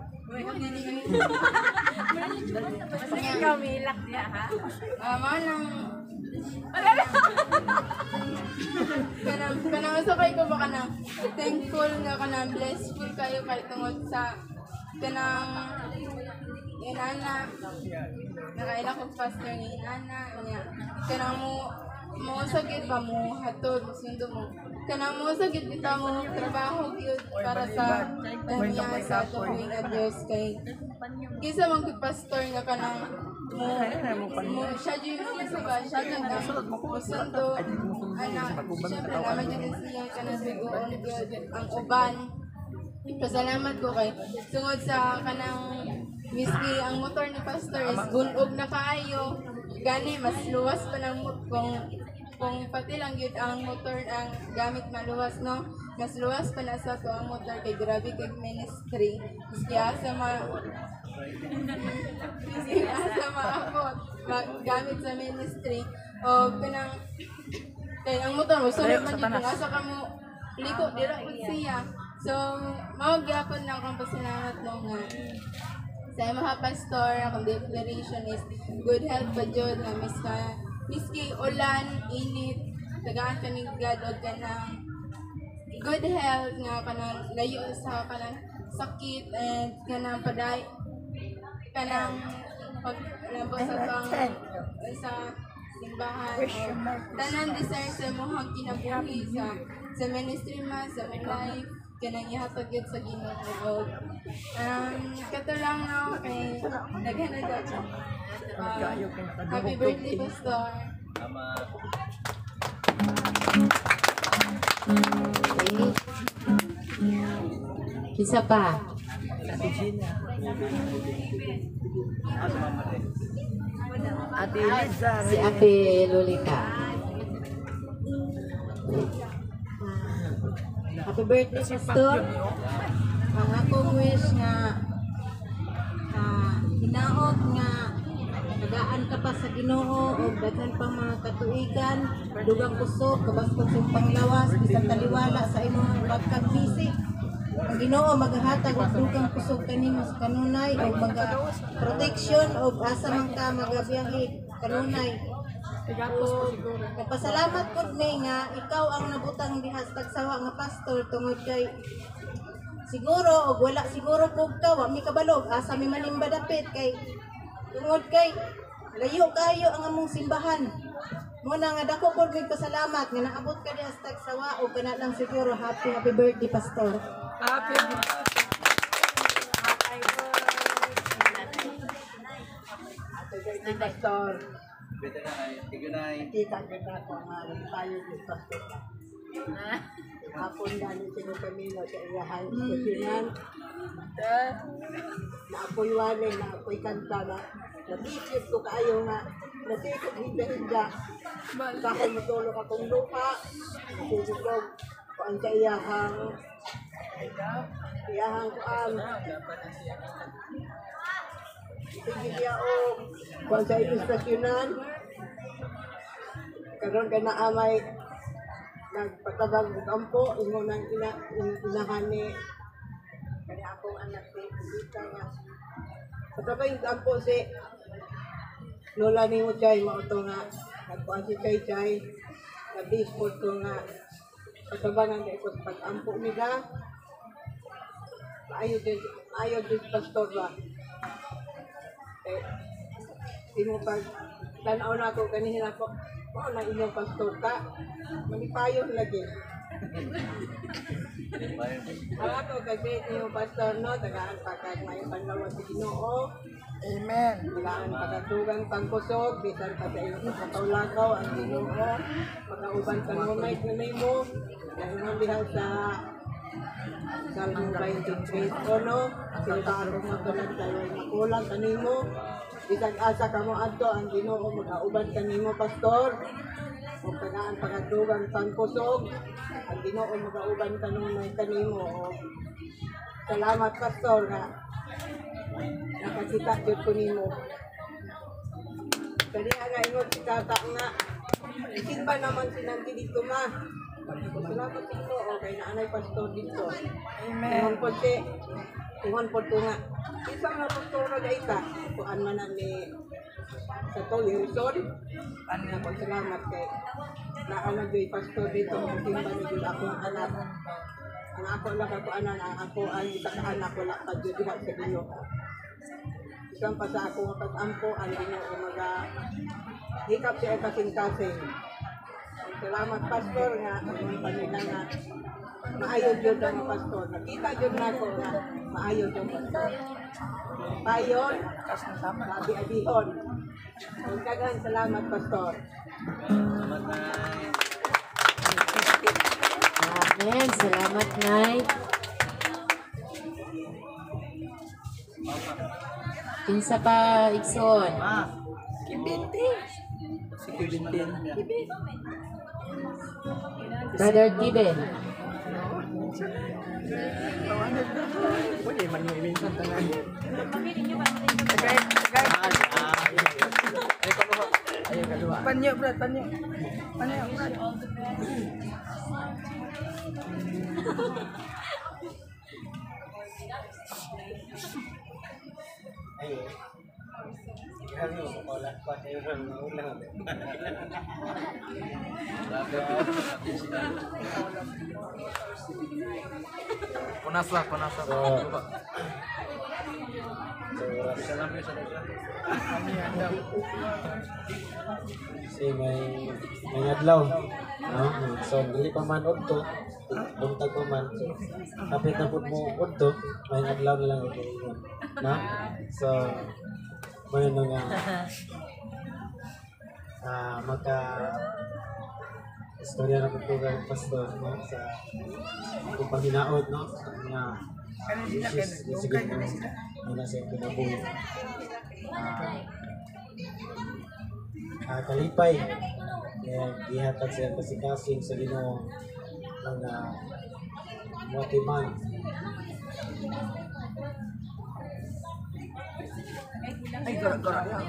Ikaw milak niya ha. Ah, mao nang kanang kanang sa kay ko ba kanang thankful nga kanang blessful kayo kay tungod sa kanang inana nakaila kong pastor nga inana niya, kanang mo mo sa gid ba mo hatod mo sundo mo, kanang mo sa gid bitaw mo trabaho gyud para sa kanya sa atong nga Dios, kay kisa man kay pastor nga kanang mo mo siya jud sa ba siya jud ang musundo ana. Syempre naman jud siya kanang sugoon gyud ang uban. Pasalamat ko kay tungod sa kanang miski ang motor ni pastor is gunog na kaayo gani, mas luwas pa ng kung pati lang gyud ang motor ang gamit, maluwas, no? Mas luwas pa na sa to ang motor kay grabe kay ministry, miski asa maabot gamit sa ministry o kanang kay ang motor mo sunod man jud kung asa ka mo liko, dira pud siya. So mao gyapon na akong pasalamat, no, nga sa mga pastor, akong declaration is good health pa jud nga miski ulan, init, tagaan ka ni God og kanang good health nga kanang layo sa kanang sakit and kanang paday kanang pag lambot sa tang sa simbahan o tanan desire sa imong kinabuhi sa ministry man, sa imong life, kanang ihatag gyud sa Ginoo. Og kato lang, no, kay daghan na daw. Happy birthday, pastor. Tama. Okay. Isa pa. Ate Liza. Si Ate Lolita. Happy birthday, Pastor. Ang akong wish nga hinaot nga tagaan ka pa sa Ginoo og daghan pang mga katuigan, dugang kusog, kabaskog sa panglawas, bisan taliwala sa imong pagkabisi. Ang Ginoo maghatag og dugang kusog kanimo sa kanunay og maga protection og asa man ka magabiyahe kanunay. Nagpasalamat pud mi nga ikaw ang nabutang diha sa Tagsawa nga pastor tungod kay siguro og wala siguro pug ka, wa mi kabalo asa mi manimba dapit kay tungod kay layo kayo ang among simbahan. Mo na nga dako pud mi pasalamat nga naabot ka diha sa Tagsawa og kana lang siguro. Happy happy birthday, pastor. Happy Happy Pastor. Bete na ay. Thank you, Nay. Kita kita ko nga tayo ni Pastor. Hapon dali sino kami no sa iyahan kusinan. Na ako'y wale, na ako'y kanta na nabisip ko kaayo nga nasikot hinda-hinda. Sa akong matulog akong lupa, natulog kuan sa iyahang iyahang kuan. Sige siya o kuan sa istasyonan. Karon kay naamay nagpatabang og ampo ingon ang ina inahan ni kani akong anak si Lita nga patabang og ampo si Lola nimo Chay, mao to nga nagkuan si Chay Chay, na-baseball ko nga katabangan kay ko sa pag-ampo nila. Maayo din pastor ba. Eh, di mo pag tanaw na ako kanina ako, mao na inyong pastor ka, manipayon lagi. Ang ako kasi inyong pastor no, tagaan pa kag may panlawas sa Ginoo. Amen. Tagaan pa kag dugang pangkusog, bisan pa sa iyong pagkatawlakaw ang Ginoo. Makauban ka kanunay kanimo, ingon diha sa Salmo 23:1, sila ako matulad kayo makulang kanimo, bisag asa kamo adto ang Ginoo magauban kanimo pastor. Ug tagaan pagdugang pangkusog, ang Ginoo magauban kanunay kanimo. O, salamat pastor nga nakakita jud ko nimo. Kaniya nga ingon si tata nga isin ba naman sinanti dito ma. Sabi ko, salamat sa Ginoo kay naanay pastor dito. Amen. Ingon po si ingon po ko nga isa nga pastor na ita kuan man na ni sa to Wilson. Ano ko salamat kay naana joy pastor dito magsimba na jud akong anak. Ang ako lang ako anan ang ako ang isa ka anak wala pa jud diha sa Ginoo. Bisan pa sa ako nga pag-ampo ang Ginoo maga hikap siya kasing-kasing. Salamat pastor nga ang panila nga maayo jud ang pastor. Nakita jud nako nga maayo jud pastor. Payon, abi-abihon. Ang daghan salamat pastor. Amen. Salamat, Nay. Kinsa pa, Igsoon? Si Kevin. Brother Given. Pwede man yung ibinsan tanan. Panyo, brad, panyo. Panyo, brad. Punasa, punasa. Kasi may adlaw, no? So dili pa man udto, buntag pa man. So, kapit na pud mo udto, may adlaw na lang ito ingon, no? So may na nga maka istorya na pud ko kay pastor, no, sa akong paghinaot, no, nga Jesus sige mo na sa iyong kinabuhi. Kalipay kaya gihatag siya kasikasing sa Ginoo mga motiman. Ay, gara-gara.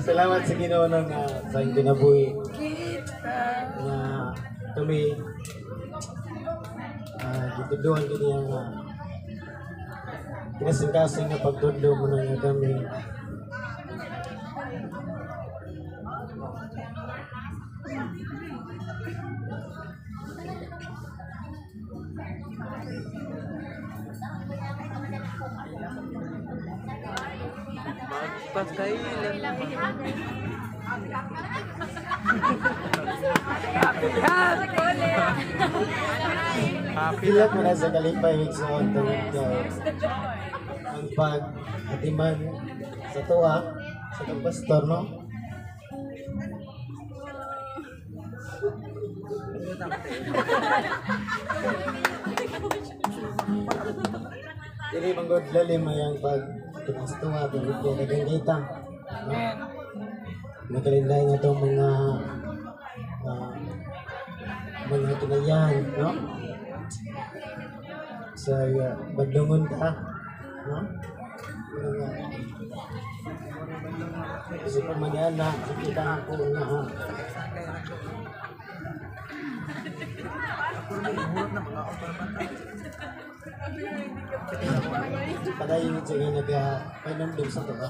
Salamat sa Ginoo na sa iyong kinabuhi na kami gituduhan gid niya nga kinasing-kasing nga pagtudlo mo na nga kami Magpakailan. Pilak mo na sa kalipay igsoon tungod kay ang pag-atiman sa tuwa sa itong pastor, no? Dili man gud lalim ay ang pag sa tuwa tungod kay daghang kita, no? Nagalinday nga itong mga mga kinayan, no? Sa badlungon ka, no? Mga kasi pa man yan na kita ako nga Padayon siya nga nagpainumdum sa to ba?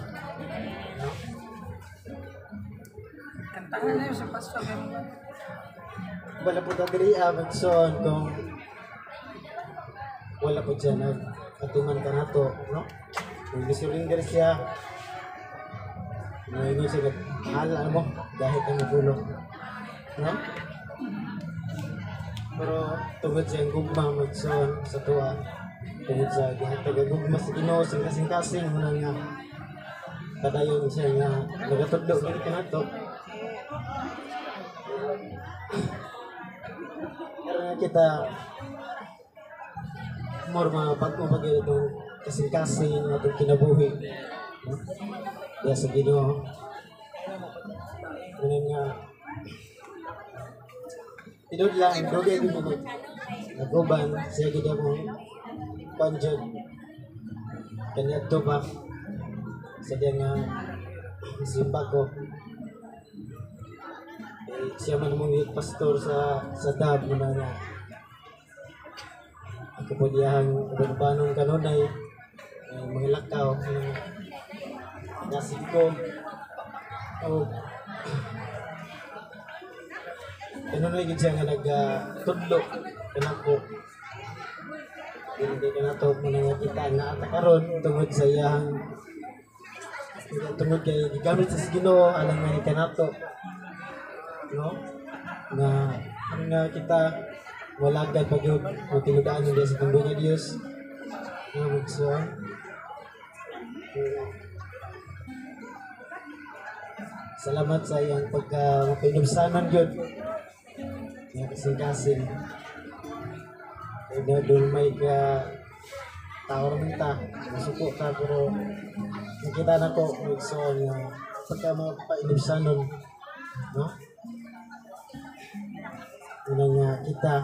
No? Kantahan na yun sa pastor. Wala po diri magsoon kung wala po siya nag-atiman ka na to, no? Kung gisurrender siya, ngayon siya nag-hala mo dahil ang nagulo, no? Pero tungod sa iyang gugma magsoon sa tuwa, tungod sa gihatag ang gugma sa Ginoo sa kasing-kasing muna nga padayon siya nga nagatudlo gid kanato. Pero nga kita more mga bag-o pa gyud itong kasing-kasing atong kinabuhi, no? Diya sa Ginoo. Muna nga tinuod lang, dugay gyud mo nag-uban siya gyud akong kuan jud kaniadto pa sa diya nga simba ko. Eh, siya man mong youth pastor sa DAB muna nga ako po diyahang uban-ubanon kanunay, eh, mga lakaw mga nasig ko o kanunay gid siya nga nagtudlo kanako. Hindi ka na to muna nga kita na ata karon tungod sa iyang tungod kay gigamit sa Ginoo alang nga ni kanato, no? Nga ano nga kita walagad pa gyud o tinudaan niya sa tungod nga Dios nga magsuon. Salamat sa iyang pagka mapinubsanon gyud nga kasing-kasing. Kaya doon may ka tao raman ta, masuko ta, pero nakita na ko magsuon nga pagka mapainubsanon, no? Una nga kita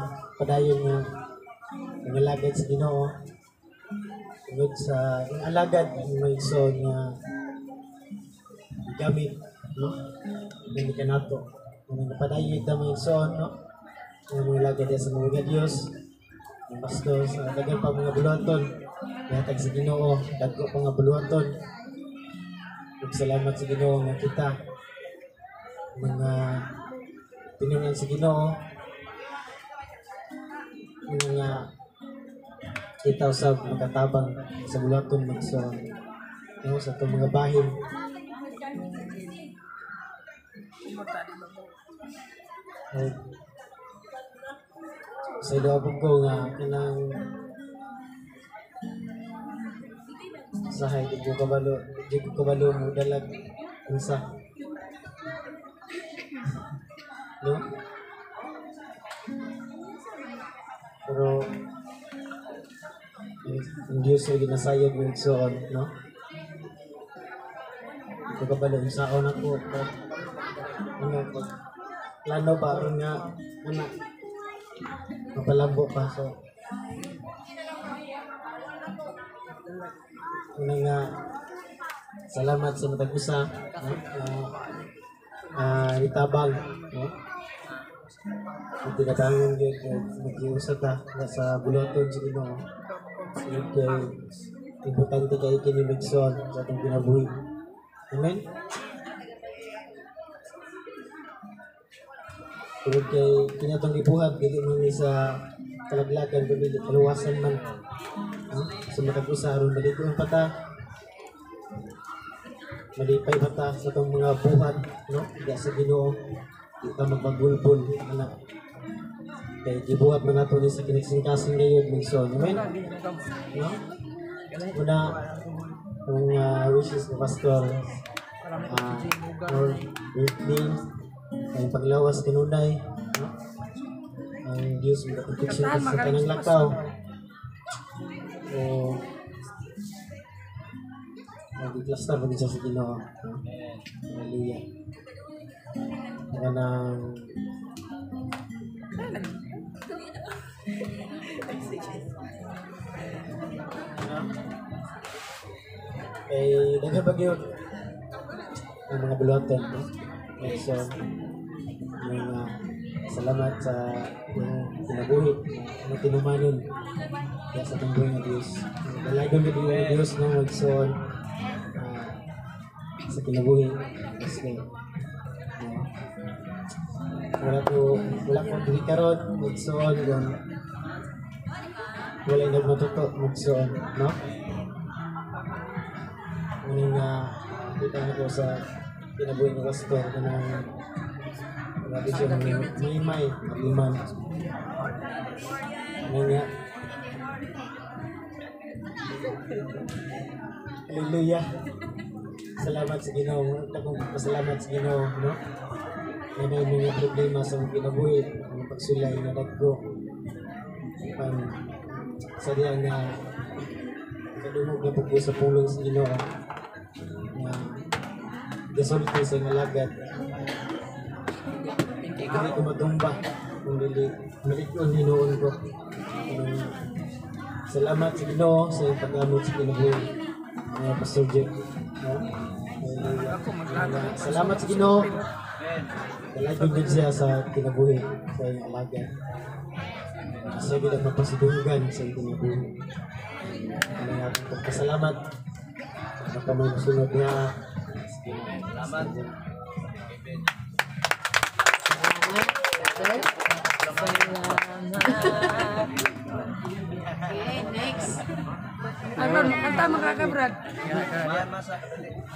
padayon nga nangalagad sa Ginoo tungod sa ang alagad ang may igsoon nga gamit, no? Hindi ka nato. Una nga padayon ta may igsoon, no? Nga mga alagad sa mga Dios, ang pastor sa daghan pa mga buluhaton, gihatag sa Ginoo, dagko pa nga buluhaton. Ug salamat sa Ginoo nga kita mga tinunan sa Ginoo mga kita usab makatabang sa buluhaton magsoon, no, sa atong mga bahin. Sa ilawabog ko nga kanang sahay di ko kabalo mo dalag unsa, no? Pero ang Diyos ay ginasayod ng igsoon, no? Di ko kabalo unsaon ako ano pag plano ba aron nga ana mapalabo pa. So una nga salamat sa matag usa, no? Itabang, no? Tinatangon gyud nag-iusa ta sa buluhaton sa Ginoo. Kay importante kay kini magsoon sa atong kinabuhi. Amen. Tungod kay kini atong gibuhat dili man ni sa kalaglagan kundi kaluwasan man, no? Sa matag usa aron maligo pa ta, malipay pa ta sa atong mga buhat, no? Diya sa Ginoo di ta magpagulbol anak. Kay gibuhat man nato ni sa kinagsingkasing gayud magsoon. Amen. No? Una ang wishes ni Pastor or birthday ay paglawas kanunay, no? Ang Diyos makaproteksyon ka sa tanang lakaw. O mag-cluster pa siya sa Ginoo, no? Hallelujah. Kanang kay daghan pa gyud ang mga buluhaton, no? So, mga Salamat sa iyong kinabuhi na tinumanon diya sa atong buhi nga Dios. Dalagon gid nga Dios no magsoon sa kinabuhi. Kasi wala ko diri karon magsoon kung wala nagmatuto magsoon, no? Ano nga kita na ko sa kinabuhi ng pastor kanang grabe siya may liman. Ano nga? Hallelujah. Salamat sa Ginoo. Akong pasalamat sa Ginoo, no? Na may mga problema sa mga kinabuhi, mga pagsulay nga dagko. Pang sa diya nga kadungog na po sa pulong sa Ginoo nga gasulti sa iyang alagad. Dili ko matumba kung dili malig-on hinuon ko. Salamat sa Ginoo sa iyong paggamit sa kinabuhi. Pastor Jeff. No? Salamat sa Ginoo. Dalagon din siya sa kinabuhi sa iyong alagad. Siya gid ang mapasidunggan sa iyong kinabuhi. Ano nga akong pagpasalamat. Ano ka may masunod nga. Salamat. Salamat, brother. Okay, next. Ano, kanta mga kabrad.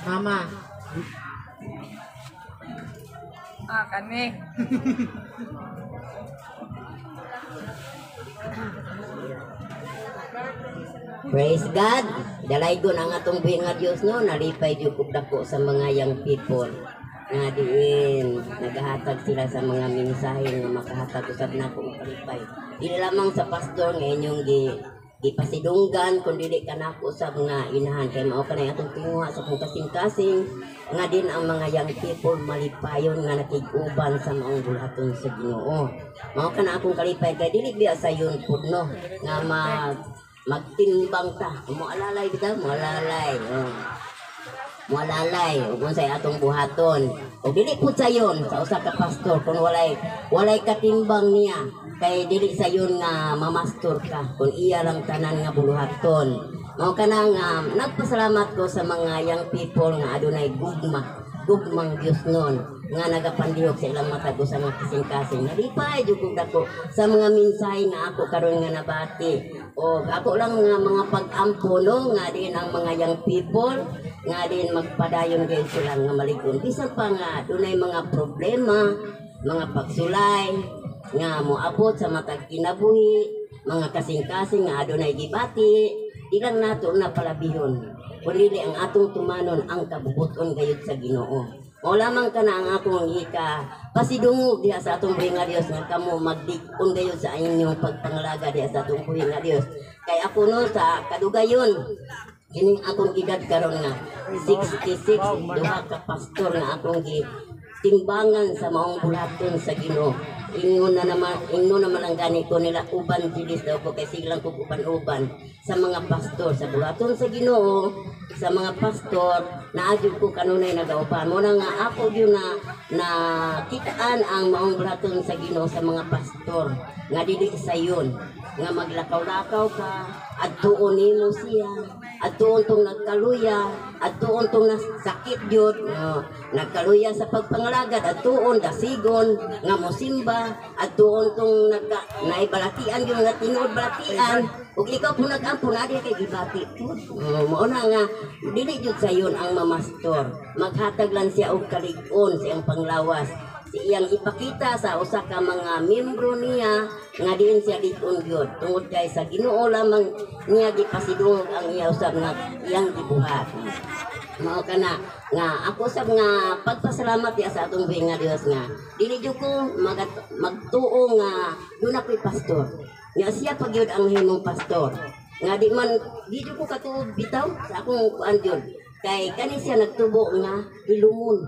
Mama. Ah, kani. Praise God. Dalaygon ang atong buhi nga Dios no, nalipay jud kog dako sa mga young people nga diin nagahatag sila sa mga mensahe nga makahatag usab nako og kalipay. Dili lamang sa pastor nga inyong gipasidunggan kun dili kanako usab nga inahan kay mao kanay atong tinguha sa akong kasing-kasing nga din ang mga young people malipayon nga nakig-uban sa maong bulaton sa Ginoo. Mao kana akong kalipay kay dili biya sayon pud no nga magtimbang ta. Moalalay bitaw, moalalay. Oh. Moalalay ug unsay atong buhaton. Ug dili pud sayon sa usa ka pastor kung walay katimbang niya kay dili sayon nga mamastor ka kung iya lang tanan nga buluhaton. Mao kana nga nagpasalamat ko sa mga young people nga adunay gugma, gugmang Dios nun nga nagapandihok sa ilang matag usa nga kasing-kasing. Nalipay jud kog dako sa mga mensahe nga ako karon nga nabati. O ako lang nga mga pag-ampo no nga din ang mga young people nga din magpadayon gyud sila nga malig-on. Bisan pa nga dunay mga problema, mga pagsulay nga moabot sa matag kinabuhi, mga kasing-kasing nga adunay gibati, di lang nato na palabihon. Kun dili ang atong tumanon ang kabubuton gayud sa Ginoo. Mao lamang kana ang akong ika pasidungog diha sa atong buhi nga Dios nga kamo magdig-on gayud sa inyong pagpangalaga diha sa atong buhi nga Dios. Kay ako no sa kadugayon kining akong edad karon nga 66, duha ka pastor nga akong gitimbangan sa maong bulaton sa Ginoo. Ingon naman ang gani ko nila uban jilis daw ko kay silang kog uban-uban sa mga pastor sa bulaton sa Ginoo, sa mga pastor naadyo ko kanunay nagauban. Mo na nga ako gyud na kitaan ang maong bulaton sa Ginoo sa mga pastor nga dili sayon nga maglakaw-lakaw ka adtuon nimo siya, adtuon tong nagkaluya, adtuon tong nasakit gyud, no, nagkaluya sa pagpangalagad, adtuon dasigon nga mosimba, adtuon tong naibalatian gyud nga tinuod balatian, ug ikaw po nag-ampo na kay gibati pud. Mao na nga dili gyud sayon ang mamastor, maghatag lang siya og kalig-on sa iyang panglawas, si iyang ipakita sa usa ka mga membro niya nga diin siya lig-on gyud tungod kay sa Ginoo lamang niya gipasidungog ang iya usab nga iyang gibuhat. Mao kana nga ako sab nga pagpasalamat diha sa atong buhi nga Dios nga dili jud ko magtuo nga duna ko'y pastor. Nga siya pa gyud ang himong pastor. Nga di man di jud ko katuo bitaw sa akong kuan gyud kay kani siya nagtubo nga hilumon.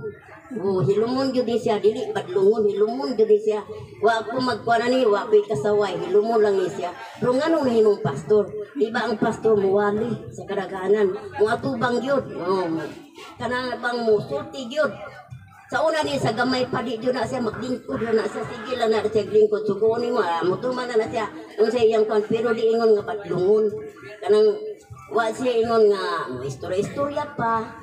Oh, hilumon jud ni siya, dili badlungon, hilumon jud ni siya. Wa ko magkuan ani, wa ko'y kasaway, hilumon lang ni siya. Pero nganong nahimong pastor? Di ba ang pastor muwali sa kadaghanan, muatubang gyud. Oh, kana bang musulti gyud. Sa una ni sa gamay pa di jud na siya maglingkod na siya, sige lang na siya lingkod, suguon nimo, mutuman na na siya unsa iyang kwan, pero di ingon nga badlungon, kanang wa siya ingon nga istorya-istorya pa.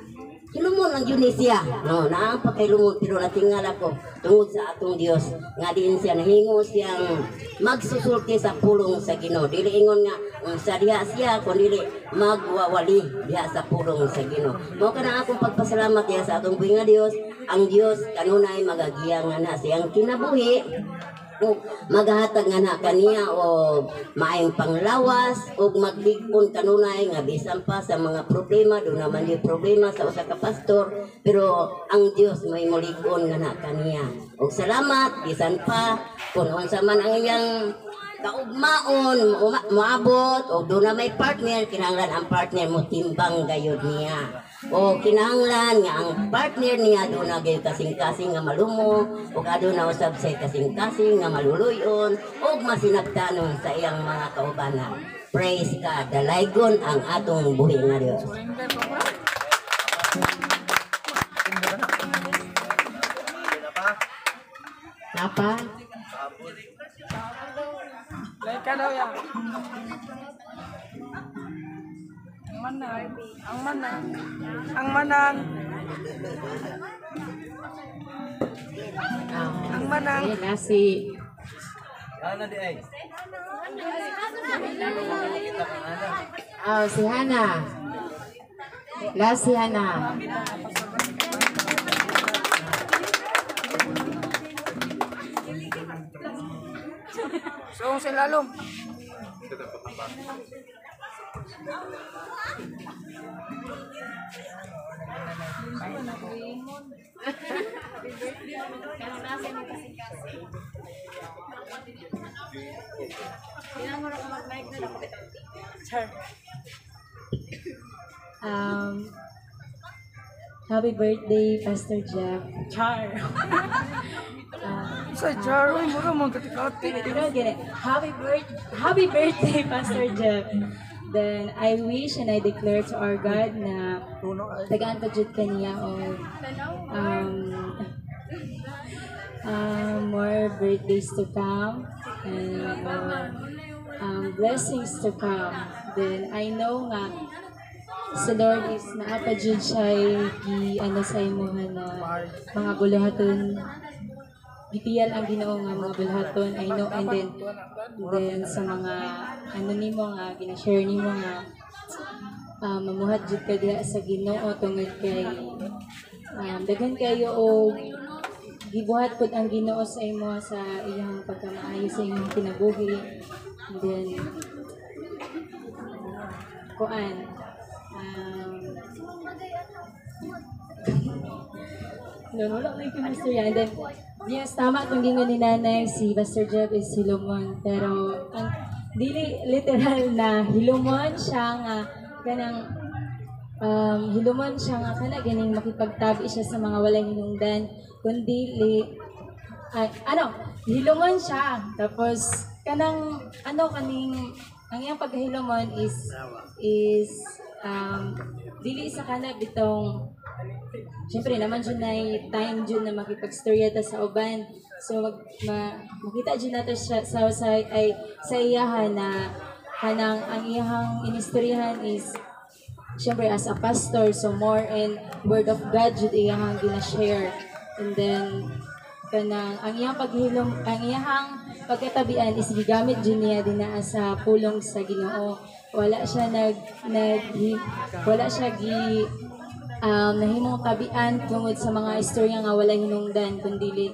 Hilumon lang yun ni siya. No, naang pa kay lumon, pero natingala ko tungod sa atong Dios nga diin siya nahimo siyang magsusulti sa pulong sa Ginoo. Dili ingon nga unsa diha siya kun dili magwawali diha sa pulong sa Ginoo. Mao kana akong pagpasalamat diha sa atong buhi nga Dios. Ang Dios kanunay magagiya nga na siyang kinabuhi, magahatag nga na kaniya o maayong panglawas o magligpon kanunay nga bisan pa sa mga problema, do naman di problema sa usa ka pastor, pero ang Dios may molig-on nga na kaniya. Og salamat bisan pa kung unsa man ang iyang kaugmaon moabot o do na may partner, kinahanglan ang partner mo timbang gayud niya. O kinahanglan nga ang partner niya do na gayud kasing-kasing nga malumo o aduna usab say kasing-kasing nga maluluyon o masinabtanon sa iyang mga kaubanan. Praise God, dalaygon ang atong buhi nga Dios. Napa? Like daw ya. Ang manang, ang manang, ang manang. Ang manang. Ayan na si... Hana di ay. Oh, si Hana. Last si Hana. So, sa lalom. Happy birthday, Pastor Jeff. Char. Sa Char, uy, mura mong katikati. Happy birthday, Pastor Jeff. Then I wish and I declare to our God na tagaan pa jud kaniya og more birthdays to come and more blessings to come. Then I know nga sa Lord is naa pa jud siya gi ano sa imuha na mga buluhaton, gitiyal ang Ginoo nga mga buluhaton. I know, and then sa mga ano nimo nga gina-share nimo nga mamuhat jud ka diha sa Ginoo tungod kay daghan kayo og gibuhat pud ang Ginoo sa imo sa iyang pagkamaayo sa imong kinabuhi. And then kuan no, wala ko yung istorya. And then, yes, tama itong gingon ni Nanay, si Pastor Jeff is hilumon. Pero, ang dili literal na hilumon siya nga, kanang, hilumon siya nga, kana ganing makipagtabi siya sa mga walay hinungdan. Kundi, hilumon siya. Tapos, kanang, ano, kaning, ang iyang pagkahilumon is, dili sa kana bitong, siyempre naman dyan na time dyan na makipagstorya ta sa uban. So makita dyan nato siya sa iyahan na kanang ang iyahang inistoryahan is siyempre as a pastor, so more in word of God jud iyahang gina-share. And then kanang ang iyang paghilom, ang iyahang pagkatabian is gigamit jud niya dinaa sa pulong sa Ginoo. Wala siya wala siya gi nahimong tabian tungod sa mga istorya nga walay hinungdan, kundi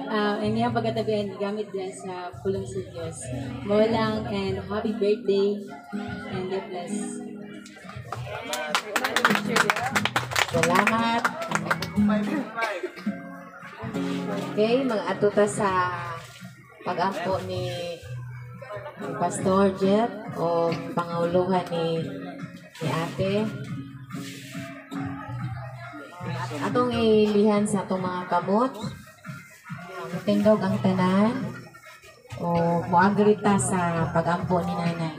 ang iyang pagkatabian gigamit diya sa pulong sa Dios. Mao lang, and happy birthday and God bless. Salamat. Okay, mag-ato ta sa pag-ampo ni Pastor Jeff o panguluhan ni Ate. Atong ilihan sa atong mga kamot. Mutindog ang tanan o moagree ta sa pag-ampo ni Nanay.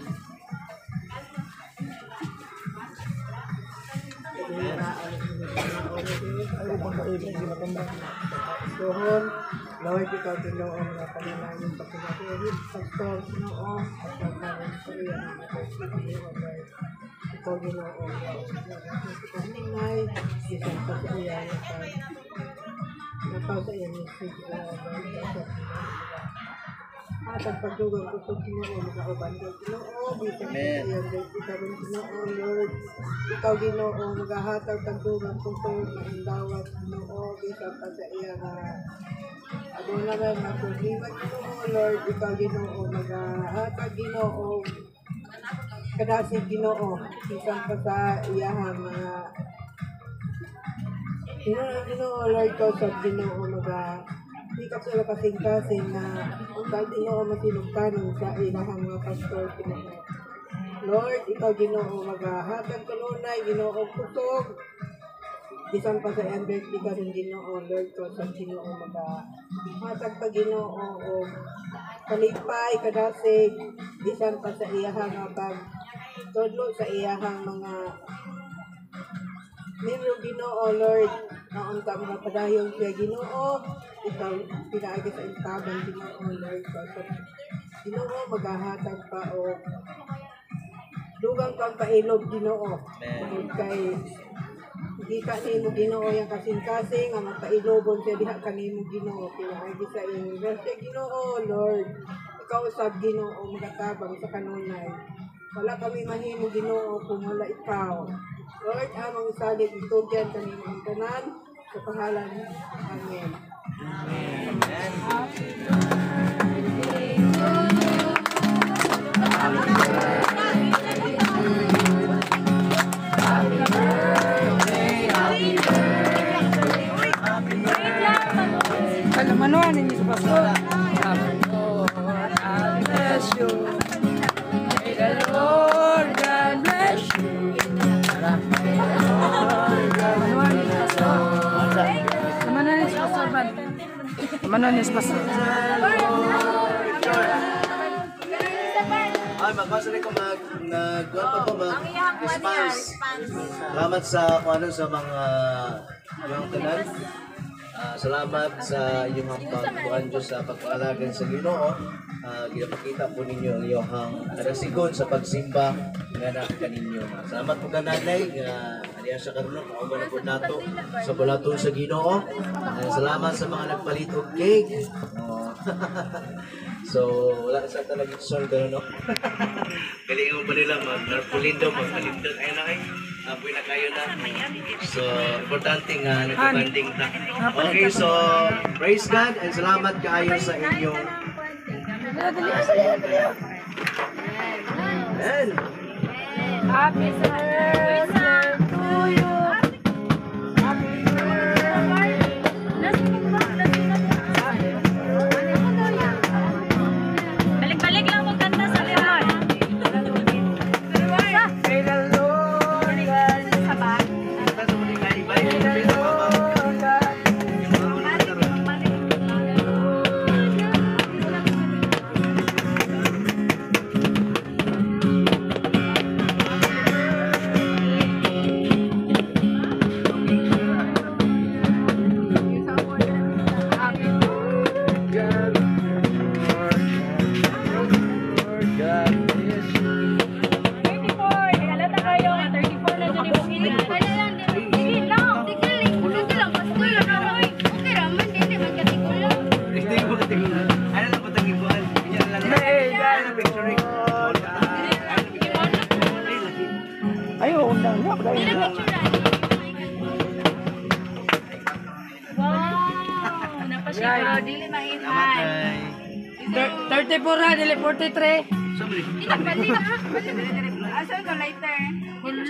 Sohon, Lord, ikaw Ginoo mga panalangin sa pinag-ulit, Pastor Ginoo, at pagkaroon sa iyo ang Ginoo, Lord. Ikaw Ginoo, kanunay, bisan pa sa iya, nakaw sa iya message, Lord, at ang pagdugang ko sa Ginoo, makauban ka Ginoo, bisan pa sa iya, ikaw Ginoo, Lord, ikaw Ginoo, magahatag pagdugang ko sa dawat Ginoo, bisan pa sa iya nga aduna may mga problema Ginoo, Lord, ikaw Ginoo, magahatag Ginoo, kadasig Ginoo, bisan pa sa iyahang mga Ginoo, Ginoo, Lord, ikaw sa Ginoo, maga ikap sila kasing-kasing na unta Ginoo masinugtanon sa ilahang mga pastor Ginoo. Lord, ikaw Ginoo, magahatag kanunay Ginoo kusog, bisan pa sa iyang birthday karon Ginoo, Lord, ikaw sa Ginoo magahatag pa Ginoo og kalipay kadasig, bisan pa sa iyahang nga pag tudlo sa iyahang mga miyembro Ginoo, Lord, na unta mga padayon siya Ginoo, ikaw pinaagi sa intabang Ginoo, Lord, ikaw sa Ginoo magahatag pa og dugang kang pailog Ginoo. Tungod kay gika nimo Ginoo yang kasing-kasing nga mapailogon siya diha kanimo Ginoo, pinaagi sa iyang birthday Ginoo, Lord, ikaw usab Ginoo magatabang sa kanunay. Wala kami mahimo Ginoo kung wala ikaw. Lord, among isalig itugyan kanimo ang tanan sa pangalan. Amen. Amen. Kalamanuan ninyo sa pastor. Lord, God bless you. May the Lord God bless you. Kalamanuan ninyo sa pastor. Kalamanuan ninyo sa pastor, man. Kalamanuan ninyo sa pastor. Ay, magpasali ko mag-response. Salamat sa kung ano sa mga yung tanan. Salamat sa inyong pagbuhan Diyos sa pagpaalagan sa Ginoo. Ginapakita po ninyo ang iyong kadasigon sa pagsimba nga nakita ninyo. Salamat po kananay nga aniya sa karon kauban na po nato sa bulaton sa Ginoo. Salamat sa mga nagpalit og cake. So wala sa talaga sol gano'n, no. Galing mo pa nila mag-tarpaulin daw, magpalindot ay na kay. Apoy na kayo na. So, importante nga nagpabanding ta. Okay, so praise God and salamat kaayo sa inyong Amen. Happy birthday to you. Happy birthday. Balik-balik lang mo kanta sa Leon. May the Lord God God bless you. 34. Ay, alata kayo. 34 na dyan yung sige lang. Sige lang. Pastor lang. Okay raman. Hindi man katigulang. Hindi mo katigulang. Ano lang po tagibuan? Ganyan lang. Ano na picture eh. Ay, undang na. Wow! Napasya. Dili mainhan. 34 na, dili 43. Asa ko lighter? Wala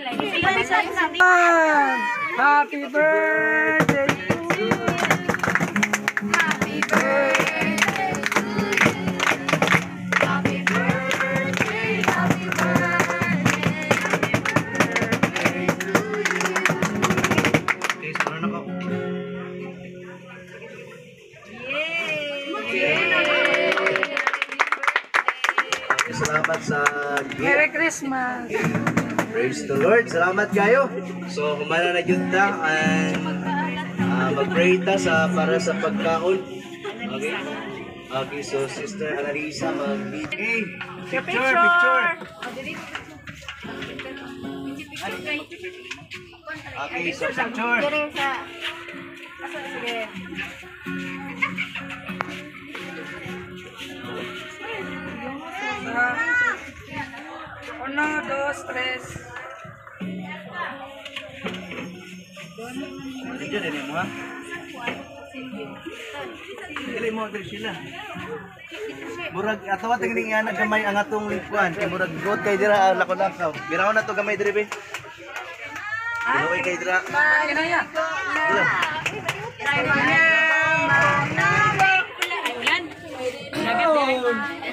lighter. Happy birthday to you. Happy birthday to you. Happy birthday, happy birthday, happy birthday to you. Okay, so ano na ko? Yay! Okay, salamat sa gift. Merry Christmas. Praise the Lord. Salamat kayo. So, humana na jud ta and mag-pray ta sa para sa pagkaon. Okay? Okay, so Sister Annalisa mag-lead. Hey, picture, picture. Okay, so picture. Sige. Uno, dos, tres. Video din mo ha? Dili mo dili sila. Murag atawa tingning yan gamay ang atong lingkuan kay murag god kay dira lakaw-lakaw. Biraw na to gamay diri be. Binuoy kay dira. Dira. Ulan.